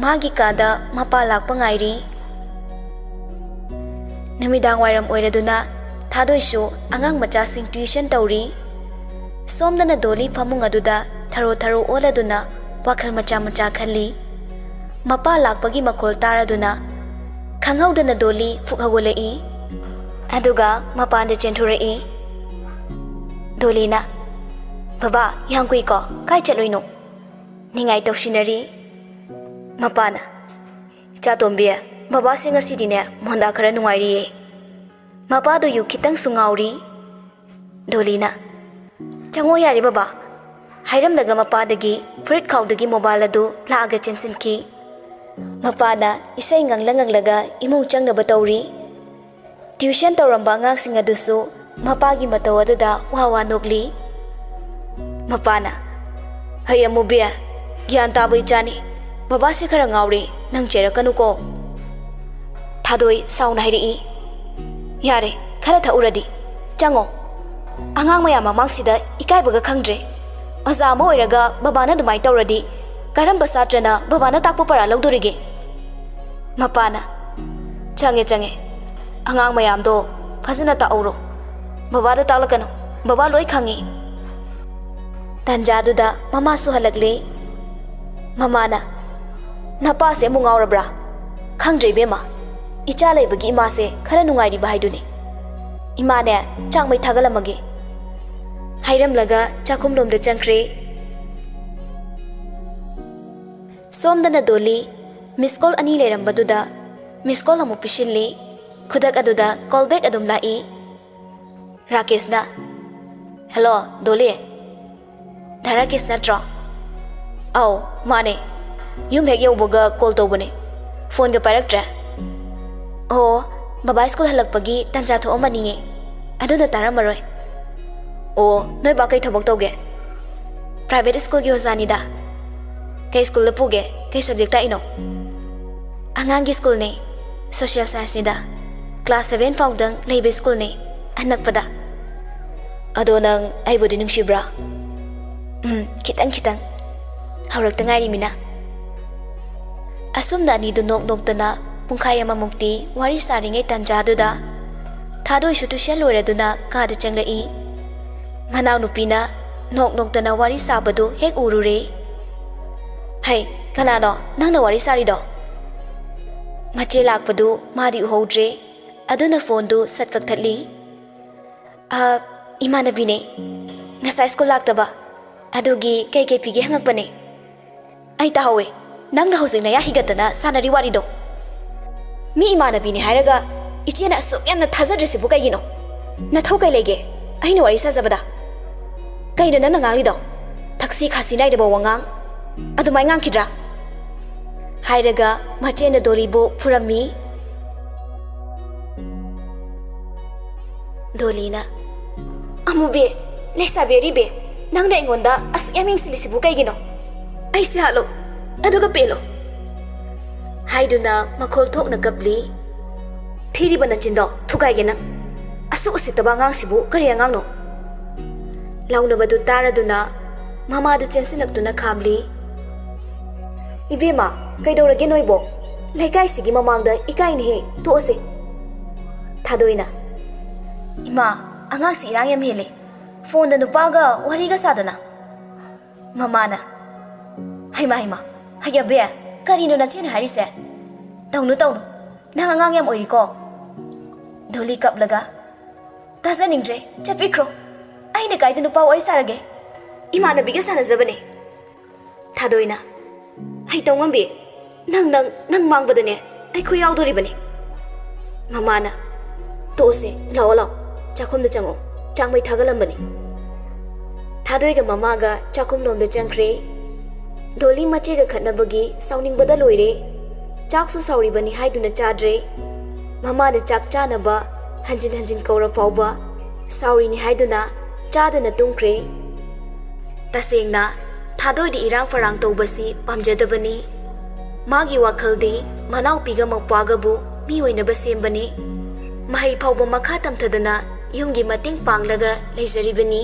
ꯃꯥꯒꯤ ꯀꯥꯗ ꯃꯄꯥ ꯂꯥꯛꯄ ꯉꯥꯏꯔꯤ꯫ ꯅꯨꯃꯤꯗꯥꯡ ꯋꯥꯏꯔꯝ ꯑꯣꯏꯔꯗꯨꯅ ꯊꯥꯗꯣꯏꯁꯨ ꯑꯉꯥꯡ ꯃꯆꯥꯁꯤꯡ ꯇ꯭ꯌꯨꯁꯟ ꯇꯧꯔꯤ꯫ ꯁꯣꯝꯗꯅ ꯗꯣꯂꯤ ꯐꯃꯨꯡ ꯑꯗꯨꯗ ꯊꯔꯣ ꯊꯔꯣ ꯑꯣꯜꯂꯗꯨꯅ ꯋꯥꯈꯜ ꯃꯆꯥ ꯃꯆꯥ ꯈꯜꯂꯤ꯫ ꯃꯄꯥ ꯂꯥꯛꯄꯒꯤ ꯃꯈꯣꯜ ꯇꯥꯔꯗꯨꯅ ꯈꯪꯍꯧꯗꯅ ꯗꯣꯂꯤ ꯐꯨꯛ ꯍꯧꯒꯠꯂꯛꯏ꯫ ꯑꯗꯨꯒ ꯃꯄꯥꯟꯗ ꯆꯦꯟꯊꯣꯔꯛꯏ꯫ ꯗꯣꯂꯤꯅ, "ꯕꯕꯥ, ꯌꯥꯝ ꯀꯨꯏꯀꯣ? ꯀꯥꯏ ꯆꯠꯂꯨꯏꯅꯣ?" ꯅꯤꯡꯉꯥꯏ ꯇꯧꯁꯤꯟꯅꯔꯤ꯫ ꯃꯄꯥꯅ, "ꯏꯆꯥ ꯇꯣꯝꯕꯤ, ꯕꯕꯥꯁꯦ ꯉꯁꯤꯗꯤꯅꯦ ꯃꯣꯟꯗꯥ ꯈꯔ ꯅꯨꯡꯉꯥꯏꯔꯤꯌꯦ"꯫ ꯃꯄꯥꯗꯨ ꯌꯨ ꯈꯤꯇꯪꯁꯨ ꯉꯥꯎꯔꯤ꯫ ꯗꯣꯂꯤꯅ, "ꯆꯪꯉꯣ ꯌꯥꯔꯦ ꯕꯕꯥ"꯫ ꯍꯥꯏꯔꯝꯂꯒ ꯃꯄꯥꯗꯒꯤ ꯐꯨꯔꯤꯠ ꯈꯥꯎꯗꯒꯤ ꯃꯣꯕꯥꯏꯜ ꯑꯗꯨ ꯂꯥꯛꯑꯒ ꯆꯦꯟꯁꯤꯟꯈꯤ꯫ ꯃꯄꯥꯅ ꯏꯁꯩ ꯉꯪꯂ ꯉꯪꯂꯒ ꯏꯃꯨꯡ ꯆꯪꯅꯕ ꯇꯧꯔꯤ꯫ ꯇ꯭ꯌꯨꯁꯟ ꯇꯧꯔꯝꯕ ꯑꯉꯥꯡꯁꯤꯡ ꯑꯗꯨꯁꯨ ꯃꯄꯥꯒꯤ ꯃꯇꯧ ꯑꯗꯨꯗ ꯋꯥ ꯋꯥ ꯅꯣꯛꯂꯤ꯫ ꯃꯄꯥꯅ, "ꯍꯩ ꯑꯃꯨꯕꯤ, ꯒ꯭ꯌꯥꯟ ꯇꯥꯕ ꯏꯆꯥꯅꯤ꯫ ꯕꯕꯥꯁꯦ ꯈꯔ ꯉꯥꯎꯔꯦ, ꯅꯪ ꯆꯩꯔꯛꯀꯅꯨꯀꯣ"꯫ ꯊꯥꯗꯣꯏ ꯁꯥꯎꯅ ꯍꯥꯏꯔꯛꯏ, "ꯌꯥꯔꯦ, ꯈꯔ ꯊꯛꯎꯔꯗꯤ꯫ ꯆꯪꯉꯣ꯫ ꯑꯉꯥꯡ ꯃꯌꯥꯝ ꯃꯃꯥꯡꯁꯤꯗ ꯏꯀꯥꯏꯕꯒ ꯈꯪꯗ꯭ꯔꯦ꯫ ꯑꯣꯖꯥ ꯑꯃ ꯑꯣꯏꯔꯒ ꯕꯕꯥꯅ ꯑꯗꯨꯃꯥꯏꯅ ꯇꯧꯔꯗꯤ ꯀꯔꯝꯕ ꯁꯥꯇ꯭ꯔꯅ ꯕꯕꯥꯅ ꯇꯥꯛꯄ ꯄꯔꯥ ꯂꯧꯗꯣꯔꯤꯒꯦ?" ꯃꯄꯥꯅ, "ꯆꯪꯉꯦ, ꯆꯪꯉꯦ꯫ ꯑꯉꯥꯡ ꯃꯌꯥꯝꯗꯣ ꯐꯖꯅ ꯇꯥꯛꯍꯧꯔꯣ꯫ ꯕꯕꯥꯗ ꯇꯥꯛꯂꯛꯀꯅꯨ꯫ ꯕꯕꯥ ꯂꯣꯏ ꯈꯪꯉꯤ"꯫ ꯇꯟꯖꯥꯗꯨꯗ ꯃꯃꯥꯁꯨ ꯍꯜꯂꯛꯂꯦ꯫ ꯃꯃꯥꯅ, "ꯅꯄꯥꯁꯦ ꯑꯃꯨꯛ ꯉꯥꯎꯔꯕ꯭ꯔꯥ? ꯈꯪꯗ꯭ꯔꯦ ꯏꯕꯦꯝꯃ꯫ ꯏꯆꯥ ꯂꯩꯕꯒꯤ ꯏꯃꯥꯁꯦ ꯈꯔ ꯅꯨꯡꯉꯥꯏꯔꯤꯕ ꯍꯥꯏꯗꯨꯅꯤ꯫ ꯏꯃꯥꯅꯦ, ꯆꯥꯛ ꯃꯩ ꯊꯥꯒꯠꯂꯝꯃꯒꯦ"꯫ ꯍꯥꯏꯔꯝꯂꯒ ꯆꯥꯛꯈꯨꯝꯂꯣꯝꯗ ꯆꯪꯈ꯭ꯔꯦ꯫ ꯁꯣꯝꯗꯅ ꯗꯣꯂꯤ ꯃꯤꯁ ꯀꯣꯜ ꯑꯅꯤ ꯂꯩꯔꯝꯕꯗꯨꯗ ꯃꯤꯁ ꯀꯣꯜ ꯑꯃꯨꯛ ꯄꯤꯁꯤꯜꯂꯤ꯫ ꯈꯨꯗꯛ ꯑꯗꯨꯗ call back ꯑꯗꯨꯝ ꯂꯥꯛꯏ꯫ ꯔꯥꯀꯦꯁꯅ, "Hello, ꯗꯣꯂꯤ꯫ ꯙꯥ ꯔꯥꯀꯦꯁ ꯅꯠꯇ꯭ꯔꯣ?" "ꯑꯧ, ꯃꯥꯅꯦ꯫ ꯌꯨꯝ ꯍꯦꯛ ꯌꯧꯕꯒ call ꯇꯧꯕꯅꯦ꯫ Phoneꯒ ꯄꯥꯏꯔꯛꯇ꯭ꯔꯦ꯫" "ꯑꯣ, ꯕꯕꯥ school ꯍꯜꯂꯛꯄꯒꯤ ꯇꯟꯖꯥ ꯊꯣꯛꯑꯝꯃꯅꯤꯌꯦ꯫ ꯑꯗꯨꯅ ꯇꯥꯔꯝꯃꯔꯣꯏ꯫" "ꯑꯣ, ꯅꯣꯏ ꯕꯥ ꯀꯩ ꯊꯕꯛ ꯇꯧꯒꯦ?" "Private schoolꯒꯤ ꯑꯣꯖꯥꯅꯤꯗ꯫" "ꯀꯩ schoolꯗ ꯄꯨꯒꯦ? ꯀꯩ subject ꯇꯥꯛꯏꯅꯣ?" "ꯑꯉꯥꯡꯒꯤ schoolꯅꯦ꯫ Social scienceꯅꯤꯗ꯫ Class seven ꯐꯥꯎꯗꯪ ꯂꯩꯕ schoolꯅꯦ, ꯑꯅꯛꯄꯗ꯫" "ꯑꯗꯣ ꯅꯪ ꯑꯩꯕꯨꯗꯤ ꯅꯨꯡꯁꯤꯕ꯭ꯔꯥ?" "ꯎꯝ, ꯈꯤꯇꯪ ꯈꯤꯇꯪ꯫ ꯍꯧꯔꯛꯇ ꯉꯥꯏꯔꯤꯃꯤꯅ꯫" ꯑꯁꯨꯝꯅ ꯑꯅꯤꯗꯨ ꯅꯣꯛ ꯅꯣꯛꯇꯅ ꯄꯨꯡꯈꯥꯏ ꯑꯃꯃꯨꯛꯇꯤ ꯋꯥꯔꯤ ꯁꯥꯔꯤꯉꯩ ꯇꯥꯟꯖꯥꯗꯨꯗ, ꯊꯥꯗꯣꯏꯁꯨ tuition ꯂꯣꯏꯔꯗꯨꯅ ꯀꯥꯗ ꯆꯪꯂꯛꯏ꯫ ꯃꯅꯥꯎꯅꯨꯄꯤꯅ ꯅꯣꯛ ꯅꯣꯛꯇꯅ ꯋꯥꯔꯤ ꯁꯥꯕꯗꯨ ꯍꯦꯛ ꯎꯔꯨꯔꯦ꯫ "ꯍꯩ, ꯀꯅꯥꯅꯣ ꯅꯪꯅ ꯋꯥꯔꯤ ꯁꯥꯔꯤꯗꯣ?" ꯃꯆꯦ ꯂꯥꯛꯄꯗꯨ ꯃꯥꯗꯤ ꯎꯍꯧꯗ꯭ꯔꯦ꯫ ꯑꯗꯨꯅ phoneꯗꯨ ꯁꯠ ꯀꯛꯊꯠꯂꯤ꯫ "ꯑ, ꯏꯃꯥꯟꯅꯕꯤꯅꯦ꯫ ꯉꯁꯥꯏ school ꯂꯥꯛꯇꯕ꯫ ꯑꯗꯨꯒꯤ ꯀꯩ ꯀꯩ ꯄꯤꯒꯦ ꯍꯪꯉꯛꯄꯅꯦ꯫" "ꯑꯩ ꯇꯥꯍꯧꯋꯦ꯫ ꯅꯪꯅ ꯍꯧꯖꯤꯛ ꯅꯌꯥ ꯍꯤꯒꯠꯇꯅ ꯁꯥꯟꯅꯔꯤ ꯋꯥꯔꯤꯗꯣ꯫ ꯃꯤ ꯏꯃꯥꯟꯅꯕꯤꯅꯦ ꯍꯥꯏꯔꯒ ꯏꯆꯦꯅ ꯑꯁꯨꯛ ꯌꯥꯝꯅ ꯊꯥꯖꯗ꯭ꯔꯤꯁꯤꯕꯨ ꯀꯩꯒꯤꯅꯣ? ꯅꯊꯧ ꯀꯩ ꯂꯩꯒꯦ ꯑꯩꯅ ꯋꯥꯔꯤ ꯁꯥꯖꯕꯗ? ꯀꯩꯅꯣ ꯅꯪꯅ ꯉꯥꯡꯂꯤꯗꯣ? ꯊꯛꯁꯤ ꯈꯥꯁꯤ ꯅꯥꯏꯗꯕ ꯋꯥꯉꯥꯡ꯫ ꯑꯗꯨꯃꯥꯏ ꯉꯥꯡꯈꯤꯗ꯭ꯔꯥ?" ꯍꯥꯏꯔꯒ ꯃꯆꯦꯅ ꯗꯣꯂꯤꯕꯨ ꯐꯨꯔꯝꯃꯤ꯫ ꯗꯣꯂꯤꯅ, "ꯑꯃꯨꯕꯤ, ꯂꯩꯁꯥꯕꯤ ꯑꯔꯤꯕꯤ, ꯅꯪꯅ ꯑꯩꯉꯣꯟꯗ ꯑꯁꯨꯛ ꯌꯥꯝ ꯌꯦꯡꯁꯤꯜꯂꯤꯁꯤꯕꯨ ꯀꯩꯒꯤꯅꯣ? ꯑꯩꯁꯦ ꯍꯥꯠꯂꯨ, ꯑꯗꯨꯒ ꯄꯦꯜꯂꯨ" ꯍꯥꯏꯗꯨꯅ ꯃꯈꯣꯜ ꯊꯣꯛꯅ ꯀꯞꯂꯤ꯫ "ꯊꯤꯔꯤꯕ ꯅꯆꯤꯟꯗꯣ ꯊꯨꯒꯥꯏꯒꯦ ꯅꯪ꯫ ꯑꯁꯨꯛ ꯎꯁꯤꯠꯇꯕ ꯑꯉꯥꯡꯁꯤꯕꯨ ꯀꯔꯤ ꯑꯉꯥꯡꯅꯣ?" ꯂꯥꯎꯅꯕꯗꯨ ꯇꯥꯔꯗꯨꯅ ꯃꯃꯥꯗꯨ ꯆꯦꯟꯁꯤꯜꯂꯛꯇꯨꯅ ꯈꯥꯝꯂꯤ꯫ "ꯏꯕꯦꯝꯃ, ꯀꯩꯗꯧꯔꯒꯦ ꯅꯣꯏꯕꯣ? ꯂꯩꯀꯥꯏꯁꯤꯒꯤ ꯃꯃꯥꯡꯗ ꯏꯀꯥꯏꯅꯦꯍꯦ, ꯇꯣꯛꯑꯁꯦ꯫" ꯊꯥꯗꯣꯏꯅ, "ꯏꯃꯥ, ꯑꯉꯥꯡꯁꯤ ꯏꯔꯥꯡ ꯌꯥꯝ ꯍꯦꯜꯂꯦ꯫ Phoneꯗ ꯅꯨꯄꯥꯒ ꯋꯥꯔꯤꯒ ꯁꯥꯗꯅ꯫" ꯃꯃꯥꯅ, "ꯍꯩꯃꯥ, ꯍꯩꯃꯥ, ꯍꯩꯌꯕꯦ, ꯀꯔꯤꯅꯣ ꯅꯆꯦꯅ ꯍꯥꯏꯔꯤꯁꯦ? ꯇꯧꯅꯨ, ꯇꯧꯅꯨ, ꯅꯪ ꯑꯉꯥꯡ ꯌꯥꯝ ꯑꯣꯏꯔꯤꯀꯣ꯫" ꯗꯣꯂꯤ ꯀꯞꯂꯒ, "ꯇꯥꯖꯅꯤꯡꯗ꯭ꯔꯦ, ꯆꯠꯄꯤꯈ꯭ꯔꯣ꯫ ꯑꯩꯅ ꯀꯥꯏꯗ ꯅꯨꯄꯥ ꯋꯥꯔꯤ ꯁꯥꯔꯒꯦ? ꯏꯃꯥꯟꯅꯕꯤꯒ ꯁꯥꯟꯅꯖꯕꯅꯦ꯫" ꯊꯥꯗꯣꯏꯅ, "ꯍꯩ, ꯇꯧꯉꯝꯕꯤ, ꯅꯪ, ꯅꯪ, ꯅꯪ ꯃꯥꯡꯕꯗꯅꯦ ꯑꯩꯈꯣꯏ ꯌꯥꯎꯗꯣꯔꯤꯕꯅꯤ꯫" ꯃꯃꯥꯅ, "ꯇꯣꯛꯑꯁꯦ, ꯂꯥꯛꯑꯣ, ꯂꯥꯛꯑꯣ, ꯆꯥꯛꯈꯨꯝꯗ ꯆꯪꯉꯛꯑꯣ, ꯆꯥꯛ ꯃꯩ ꯊꯥꯒꯠꯂꯝꯕꯅꯤ꯫" ꯊꯥꯗꯣꯏꯒ ꯃꯃꯥꯒ ꯆꯥꯛꯈꯨꯝꯂꯣꯝꯗ ꯆꯪꯈ꯭ꯔꯦ꯫ ꯗꯣꯂꯤ ꯃꯆꯦꯒ ꯈꯠꯅꯕꯒꯤ ꯁꯥꯎꯅꯤꯡꯕꯗ ꯂꯣꯏꯔꯦ꯫ ꯆꯥꯛꯁꯨ ꯁꯥꯎꯔꯤꯕꯅꯤ ꯍꯥꯏꯗꯨꯅ ꯆꯥꯗ꯭ꯔꯦ꯫ ꯃꯃꯥꯅ ꯆꯥꯛ ꯆꯥꯅꯕ ꯍꯟꯖꯤꯟ ꯍꯟꯖꯤꯟ ꯀꯧꯔ ꯐꯥꯎꯕ ꯁꯥꯎꯔꯤꯅꯤ ꯍꯥꯏꯗꯨꯅ ꯆꯥꯗꯅ ꯇꯨꯝꯈ꯭ꯔꯦ꯫ ꯇꯁꯦꯡꯅ, ꯊꯥꯗꯣꯏꯗꯤ ꯏꯔꯥꯡ ꯐꯔꯥꯡ ꯇꯧꯕꯁꯤ ꯄꯥꯝꯖꯗꯕꯅꯤ꯫ ꯃꯥꯒꯤ ꯋꯥꯈꯜꯗꯤ ꯃꯅꯥꯎꯄꯤꯒ ꯃꯧꯄ꯭ꯋꯥꯒꯕꯨ ꯃꯤ ꯑꯣꯏꯅꯕ ꯁꯦꯝꯕꯅꯤ꯫ ꯃꯍꯩ ꯐꯥꯎꯕ ꯃꯈꯥ ꯇꯝꯊꯗꯅ ꯌꯨꯝꯒꯤ ꯃꯇꯦꯡ ꯄꯥꯡꯂꯒ ꯂꯩꯖꯔꯤꯕꯅꯤ꯫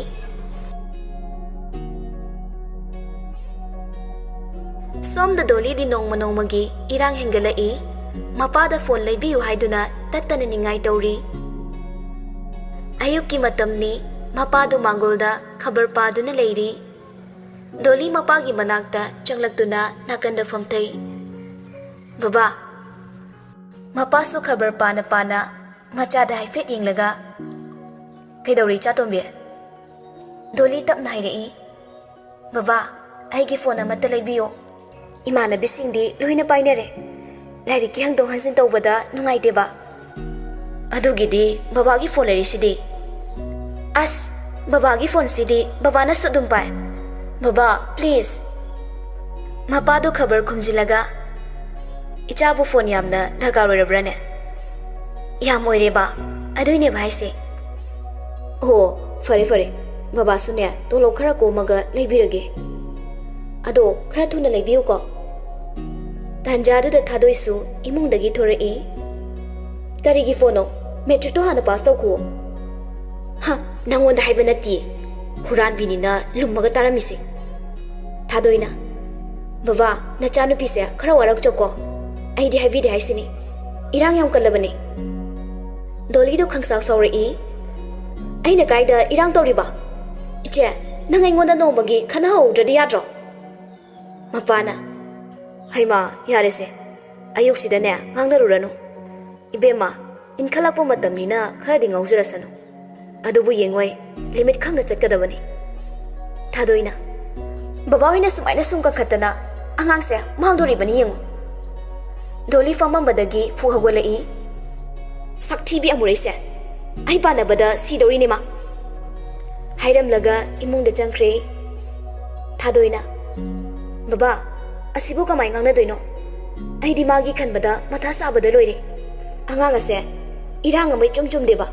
ꯁꯣꯝꯗ ꯗꯣꯂꯤꯗꯤ ꯅꯣꯡꯃ ꯅꯣꯡꯃꯒꯤ ꯏꯔꯥꯡ ꯍꯦꯟꯒꯠꯂꯛꯏ꯫ ꯃꯄꯥꯗ ꯐꯣꯟ ꯂꯩꯕꯤꯌꯨ ꯍꯥꯏꯗꯨꯅ ꯇꯠꯇꯅ ꯅꯤꯡꯉꯥꯏ ꯇꯧꯔꯤ꯫ ꯑꯌꯨꯛꯀꯤ ꯃꯇꯝꯅꯤ꯫ ꯃꯄꯥꯗꯨ ꯃꯥꯡꯒꯣꯜꯗ ꯈꯕꯔ ꯄꯥꯗꯨꯅ ꯂꯩꯔꯤ꯫ ꯗꯣꯂꯤ ꯃꯄꯥꯒꯤ ꯃꯅꯥꯛꯇ ꯆꯪꯂꯛꯇꯨꯅ ꯅꯥꯀꯟꯗ ꯐꯝꯊꯩ꯫ "ꯕꯕꯥ꯫" ꯃꯄꯥꯁꯨ ꯈꯕꯔ ꯄꯥꯅ ꯄꯥꯅ ꯃꯆꯥꯗ ꯍꯥꯏꯐꯦꯠ ꯌꯦꯡꯂꯒ, "ꯀꯩꯗꯧꯔꯤ, ꯏꯆꯥꯇꯣꯝꯕꯤ?" ꯗꯣꯂꯤ ꯇꯞꯅ ꯍꯥꯏꯔꯛꯏ, "ꯕꯕꯥ, ꯑꯩꯒꯤ ꯐꯣꯟ ꯑꯃꯠꯇ ꯂꯩꯕꯤꯌꯨ꯫ ꯏꯃꯥꯟꯅꯕꯤꯁꯤꯡꯗꯤ ꯂꯣꯏꯅ ꯄꯥꯏꯅꯔꯦ꯫ ꯂꯥꯏꯔꯤꯛꯀꯤ ꯍꯪꯗꯣꯛ ꯍꯪꯖꯤꯟ ꯇꯧꯕꯗ ꯅꯨꯡꯉꯥꯏꯇꯦꯕ꯫" "ꯑꯗꯨꯒꯤꯗꯤ ꯕꯕꯥꯒꯤ ꯐꯣꯟ ꯂꯩꯔꯤꯁꯤꯗꯤ꯫" "ꯑꯁ, ꯕꯕꯥꯒꯤ ꯐꯣꯟꯁꯤꯗꯤ ꯕꯕꯥꯅꯁꯨ ꯑꯗꯨꯝ ꯄꯥꯏ꯫ ꯕꯕꯥ, please꯫" ꯃꯄꯥꯗꯣ ꯈꯕꯔ ꯈꯨꯝꯖꯤꯜꯂꯒ, "ꯏꯆꯥꯕꯨ ꯐꯣꯟ ꯌꯥꯝꯅ ꯗꯔꯀꯥꯔ ꯑꯣꯏꯔꯕ꯭ꯔꯥꯅꯦ?" "ꯌꯥꯝ ꯑꯣꯏꯔꯦꯕ, ꯑꯗꯨꯏꯅꯦꯕ ꯍꯥꯏꯁꯦ꯫" "ꯑꯣ, ꯐꯔꯦ ꯐꯔꯦ, ꯕꯕꯥꯁꯨꯅꯦ ꯇꯣꯂꯣꯞ ꯈꯔ ꯀꯣꯝꯃꯒ ꯂꯩꯕꯤꯔꯒꯦ꯫ ꯑꯗꯣ ꯈꯔ ꯊꯨꯅ ꯂꯩꯕꯤꯌꯨꯀꯣ꯫" ꯇꯥꯟꯖꯥꯗꯨꯗ ꯊꯥꯗꯣꯏꯁꯨ ꯏꯃꯨꯡꯗꯒꯤ ꯊꯣꯔꯛꯏ꯫ "ꯀꯔꯤꯒꯤ ꯐꯣꯟꯅꯣ? ꯃꯦꯇ꯭ꯔꯤꯛꯇꯣ ꯍꯥꯟꯅ ꯄꯥꯁ ꯇꯧꯈꯨꯑꯣ꯫" "ꯍ, ꯅꯪꯉꯣꯟꯗ ꯍꯥꯏꯕ ꯅꯠꯇꯦ, ꯍꯨꯔꯥꯟꯕꯤꯅꯤꯅ ꯂꯨꯝꯃꯒ ꯇꯥꯔꯝꯃꯤꯁꯦ꯫" ꯊꯥꯗꯣꯏꯅ, "ꯕꯕꯥ, ꯅꯆꯥꯅꯨꯄꯤꯁꯦ ꯈꯔ ꯋꯥꯔꯛꯆꯧꯀꯣ꯫ ꯑꯩꯗꯤ ꯍꯥꯏꯕꯤꯗꯦ ꯍꯥꯏꯁꯤꯅꯤ, ꯏꯔꯥꯡ ꯌꯥꯝ ꯀꯜꯂꯕꯅꯦ꯫" ꯗꯣꯂꯤꯗꯣ ꯈꯪꯁꯥꯎ ꯁꯥꯎꯔꯛꯏ꯫ "ꯑꯩꯅ ꯀꯥꯏꯗ ꯏꯔꯥꯡ ꯇꯧꯔꯤꯕ? ꯏꯆꯦ, ꯅꯪ ꯑꯩꯉꯣꯟꯗ ꯅꯣꯡꯃꯒꯤ ꯈꯟꯅꯍꯧꯗ꯭ꯔꯗꯤ ꯌꯥꯗ꯭ꯔꯣ?" ꯃꯄꯥꯅ, "ꯍꯩꯃꯥ, ꯌꯥꯔꯦꯁꯦ, ꯑꯌꯨꯛꯁꯤꯗꯅꯦ ꯉꯥꯡꯅꯔꯨꯔꯅꯨ꯫ ꯏꯕꯦꯝꯃ, ꯏꯟꯈꯠꯂꯛꯄ ꯃꯇꯝꯅꯤꯅ ꯈꯔꯗꯤ ꯉꯥꯎꯖꯔꯁꯅꯨ꯫ ꯑꯗꯨꯕꯨ ꯌꯦꯡꯉꯣꯏ, ꯂꯤꯃꯤꯠ ꯈꯪꯅ ꯆꯠꯀꯗꯕꯅꯤ꯫" ꯊꯥꯗꯣꯏꯅ, "ꯕꯕꯥ ꯍꯣꯏꯅ ꯁꯨꯃꯥꯏꯅ ꯁꯨꯝ ꯀꯟꯈꯠꯇꯅ ꯑꯉꯥꯡꯁꯦ ꯃꯥꯡꯗꯣꯔꯤꯕꯅꯤ ꯌꯦꯡꯉꯨ꯫" ꯗꯣꯂꯤ ꯐꯝꯃꯝꯕꯗꯒꯤ ꯐꯨꯛ ꯍꯧꯒꯠꯂꯛꯏ꯫ "ꯁꯛꯊꯤꯕꯤ ꯑꯃꯨꯔꯩꯁꯦ, ꯑꯩ ꯄꯥꯟꯅꯕꯗ ꯁꯤꯗꯧꯔꯤꯅꯦ ꯃꯥ!" ꯍꯥꯏꯔꯝꯂꯒ ꯏꯃꯨꯡꯗ ꯆꯪꯈ꯭ꯔꯦ ꯊꯥꯗꯣꯏꯅ꯫ "ꯕꯕꯥ, ꯑꯁꯤꯕꯨ ꯀꯃꯥꯏ ꯉꯥꯡꯅꯗꯣꯏꯅꯣ? ꯑꯩꯗꯤ ꯃꯥꯒꯤ ꯈꯟꯕꯗ ꯃꯊꯥ ꯁꯥꯕꯗ ꯂꯣꯏꯔꯦ꯫ ꯑꯉꯥꯡ ꯑꯁꯦ ꯏꯔꯥꯡ ꯑꯃ ꯏꯆꯨꯝ ꯆꯨꯝꯗꯦꯕ꯫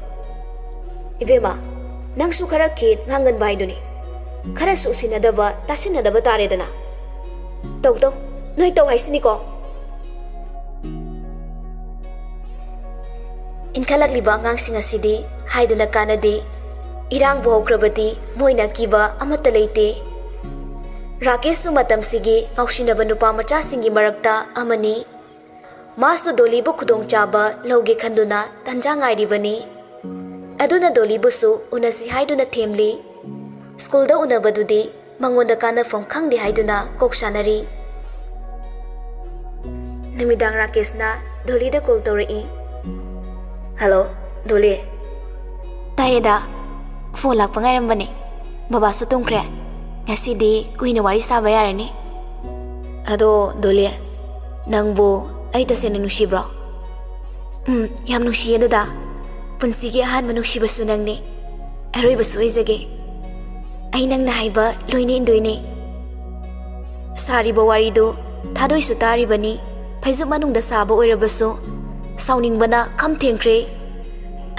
ꯏꯕꯦꯝꯃ, ꯅꯪꯁꯨ ꯈꯔ ꯈꯦ ꯉꯥꯡꯒꯟꯕ ꯍꯥꯏꯗꯨꯅꯤ꯫ ꯈꯔꯁꯨ ꯎꯁꯤꯟꯅꯗꯕ, ꯇꯥꯁꯤꯟꯅꯗꯕ ꯇꯥꯔꯦꯗꯅ꯫ ꯇꯧ ꯇꯧ, ꯅꯣꯏ ꯇꯧ ꯍꯥꯏꯁꯤꯅꯤꯀꯣ꯫" ꯏꯟꯈꯠꯂꯛꯂꯤꯕ ꯑꯉꯥꯡꯁꯤꯡ ꯑꯁꯤꯗꯤ ꯍꯥꯏꯗꯅ ꯀꯥꯟꯅꯗꯦ꯫ ꯏꯔꯥꯡꯕꯨ ꯍꯧꯈ꯭ꯔꯕꯗꯤ ꯃꯣꯏꯅ ꯑꯀꯤꯕ ꯑꯃꯠꯇ ꯂꯩꯇꯦ꯫ ꯔꯥꯀꯦꯁꯁꯨ ꯃꯇꯝꯁꯤꯒꯤ ꯉꯥꯎꯁꯤꯟꯅꯕ ꯅꯨꯄꯥ ꯃꯆꯥꯁꯤꯡꯒꯤ ꯃꯔꯛꯇ ꯑꯃꯅꯤ꯫ ꯃꯥꯁꯨ ꯗꯣꯂꯤꯕꯨ ꯈꯨꯗꯣꯡꯆꯥꯕ ꯂꯧꯒꯦ ꯈꯟꯗꯨꯅ ꯇꯟꯖꯥ ꯉꯥꯏꯔꯤꯕꯅꯤ꯫ ꯑꯗꯨꯅ ꯗꯣꯂꯤꯕꯨꯁꯨ ꯎꯅꯁꯤ ꯍꯥꯏꯗꯨꯅ ꯊꯦꯝꯂꯤ꯫ ꯁ꯭ꯀꯨꯜꯗ ꯎꯅꯕꯗꯨꯗꯤ ꯃꯉꯣꯟꯗ ꯀꯥꯟꯅꯐꯝ ꯈꯪꯗꯦ ꯍꯥꯏꯗꯨꯅ ꯀꯣꯛ ꯁꯥꯟꯅꯔꯤ꯫ ꯅꯨꯃꯤꯗꯥꯡ ꯔꯥꯀꯦꯁꯅ ꯗꯣꯂꯤꯗ ꯀꯣꯜ ꯇꯧꯔꯛꯏ꯫ "ꯍꯜꯂꯣ, ꯗꯣꯂꯤ꯫" "ꯇꯥꯏꯌꯦꯗ꯫ ꯐꯣꯟ ꯂꯥꯛꯄ ꯉꯥꯏꯔꯝꯕꯅꯦ꯫ ꯕꯕꯥꯁꯨ ꯇꯨꯝꯈ꯭ꯔꯦ꯫ ꯉꯁꯤꯗꯤ ꯀꯨꯏꯅ ꯋꯥꯔꯤ ꯁꯥꯕ ꯌꯥꯔꯅꯤ꯫" "ꯑꯗꯣ ꯗꯣꯂꯤ, ꯅꯪꯕꯨ ꯑꯩ ꯇꯁꯦꯡꯅ ꯅꯨꯡꯁꯤꯕ꯭ꯔꯣ?" "ꯎꯝ, ꯌꯥꯝ ꯅꯨꯡꯁꯤꯌꯦ ꯗꯗꯥ꯫ ꯄꯨꯟꯁꯤꯒꯤ ꯑꯍꯥꯟꯕ ꯅꯨꯡꯁꯤꯕꯁꯨ ꯅꯪꯅꯤ꯫ ꯑꯔꯣꯏꯕꯁꯨ ꯑꯣꯏꯖꯒꯦ꯫ ꯑꯩ ꯅꯪꯅ ꯍꯥꯏꯕ ꯂꯣꯏꯅ ꯏꯟꯗꯣꯏꯅꯦ꯫" ꯁꯥꯔꯤꯕ ꯋꯥꯔꯤꯗꯨ ꯊꯥꯗꯣꯏꯁꯨ ꯇꯥꯔꯤꯕꯅꯤ꯫ ꯐꯩꯖꯨꯞ ꯃꯅꯨꯡꯗ ꯁꯥꯕ ꯑꯣꯏꯔꯕꯁꯨ ꯁꯥꯎꯅꯤꯡꯕꯅ ꯈꯝ ꯊꯦꯡꯈ꯭ꯔꯦ꯫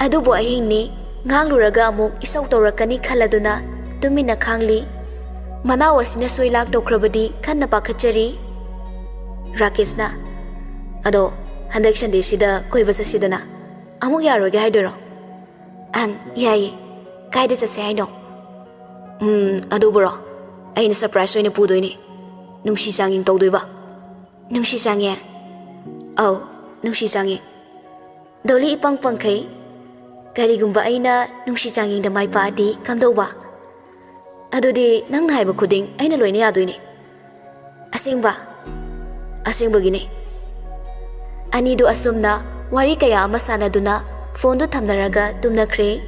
ꯑꯗꯨꯕꯨ ꯑꯍꯤꯡꯅꯤ, ꯉꯥꯡꯂꯨꯔꯒ ꯑꯃꯨꯛ ꯏꯁꯧ ꯇꯧꯔꯛꯀꯅꯤ ꯈꯜꯂꯗꯨꯅ ꯇꯨꯃꯤꯟꯅ ꯈꯥꯡꯂꯤ꯫ ꯃꯅꯥꯎ ꯑꯁꯤꯅ ꯁꯣꯏ ꯂꯥꯛ ꯇꯧꯈ꯭ꯔꯕꯗꯤ ꯈꯟꯅ ꯄꯥꯈꯠꯆꯔꯤ꯫ ꯔꯥꯀꯦꯁꯅ, "ꯑꯗꯣ ꯍꯟꯗꯛ ꯁꯟꯗꯦꯁꯤꯗ ꯀꯣꯏꯕ ꯆꯠꯁꯤꯗꯅ꯫ ꯑꯃꯨꯛ ꯌꯥꯔꯣꯏꯒꯦ ꯍꯥꯏꯗꯣꯏꯔꯣ?" "ꯑꯪ, ꯌꯥꯏꯌꯦ꯫ ꯀꯥꯏꯗ ꯆꯠꯁꯦ ꯍꯥꯏꯅꯣ?" "ꯎꯝ, ꯑꯗꯨꯕꯨꯔꯣ? ꯑꯩꯅ ꯁꯔꯄ꯭ꯔꯥꯏꯖ ꯑꯣꯏꯅ ꯄꯨꯗꯣꯏꯅꯦ꯫ ꯅꯨꯡꯁꯤ ꯆꯥꯡꯌꯦꯡ ꯇꯧꯗꯣꯏꯕ꯫" "ꯅꯨꯡꯁꯤ ꯆꯥꯡꯌꯦꯡ?" "ꯑꯧ, ꯅꯨꯡꯁꯤ ꯆꯥꯡꯌꯦꯡ꯫" ꯗꯣꯂꯤ ꯏꯄꯪ ꯄꯪꯈꯩ꯫ "ꯀꯔꯤꯒꯨꯝꯕ ꯑꯩꯅ ꯅꯨꯡꯁꯤ ꯆꯥꯡꯌꯦꯡꯗ ꯃꯥꯏ ꯄꯥꯛꯑꯗꯤ ꯀꯝꯗꯧꯕ?" "ꯑꯗꯨꯗꯤ ꯅꯪꯅ ꯍꯥꯏꯕ ꯈꯨꯗꯤꯡ ꯑꯩꯅ ꯂꯣꯏꯅ ꯌꯥꯗꯣꯏꯅꯦ꯫" "ꯑꯁꯦꯡꯕ?" "ꯑꯁꯦꯡꯕꯒꯤꯅꯦ꯫" ꯑꯅꯤꯗꯨ ꯑꯁꯨꯝꯅ ꯋꯥꯔꯤ ꯀꯌꯥ ꯑꯃ ꯁꯥꯟꯅꯗꯨꯅ ꯐꯣꯟꯗꯨ ꯊꯝꯅꯔꯒ ꯇꯨꯝꯅꯈ꯭ꯔꯦ꯫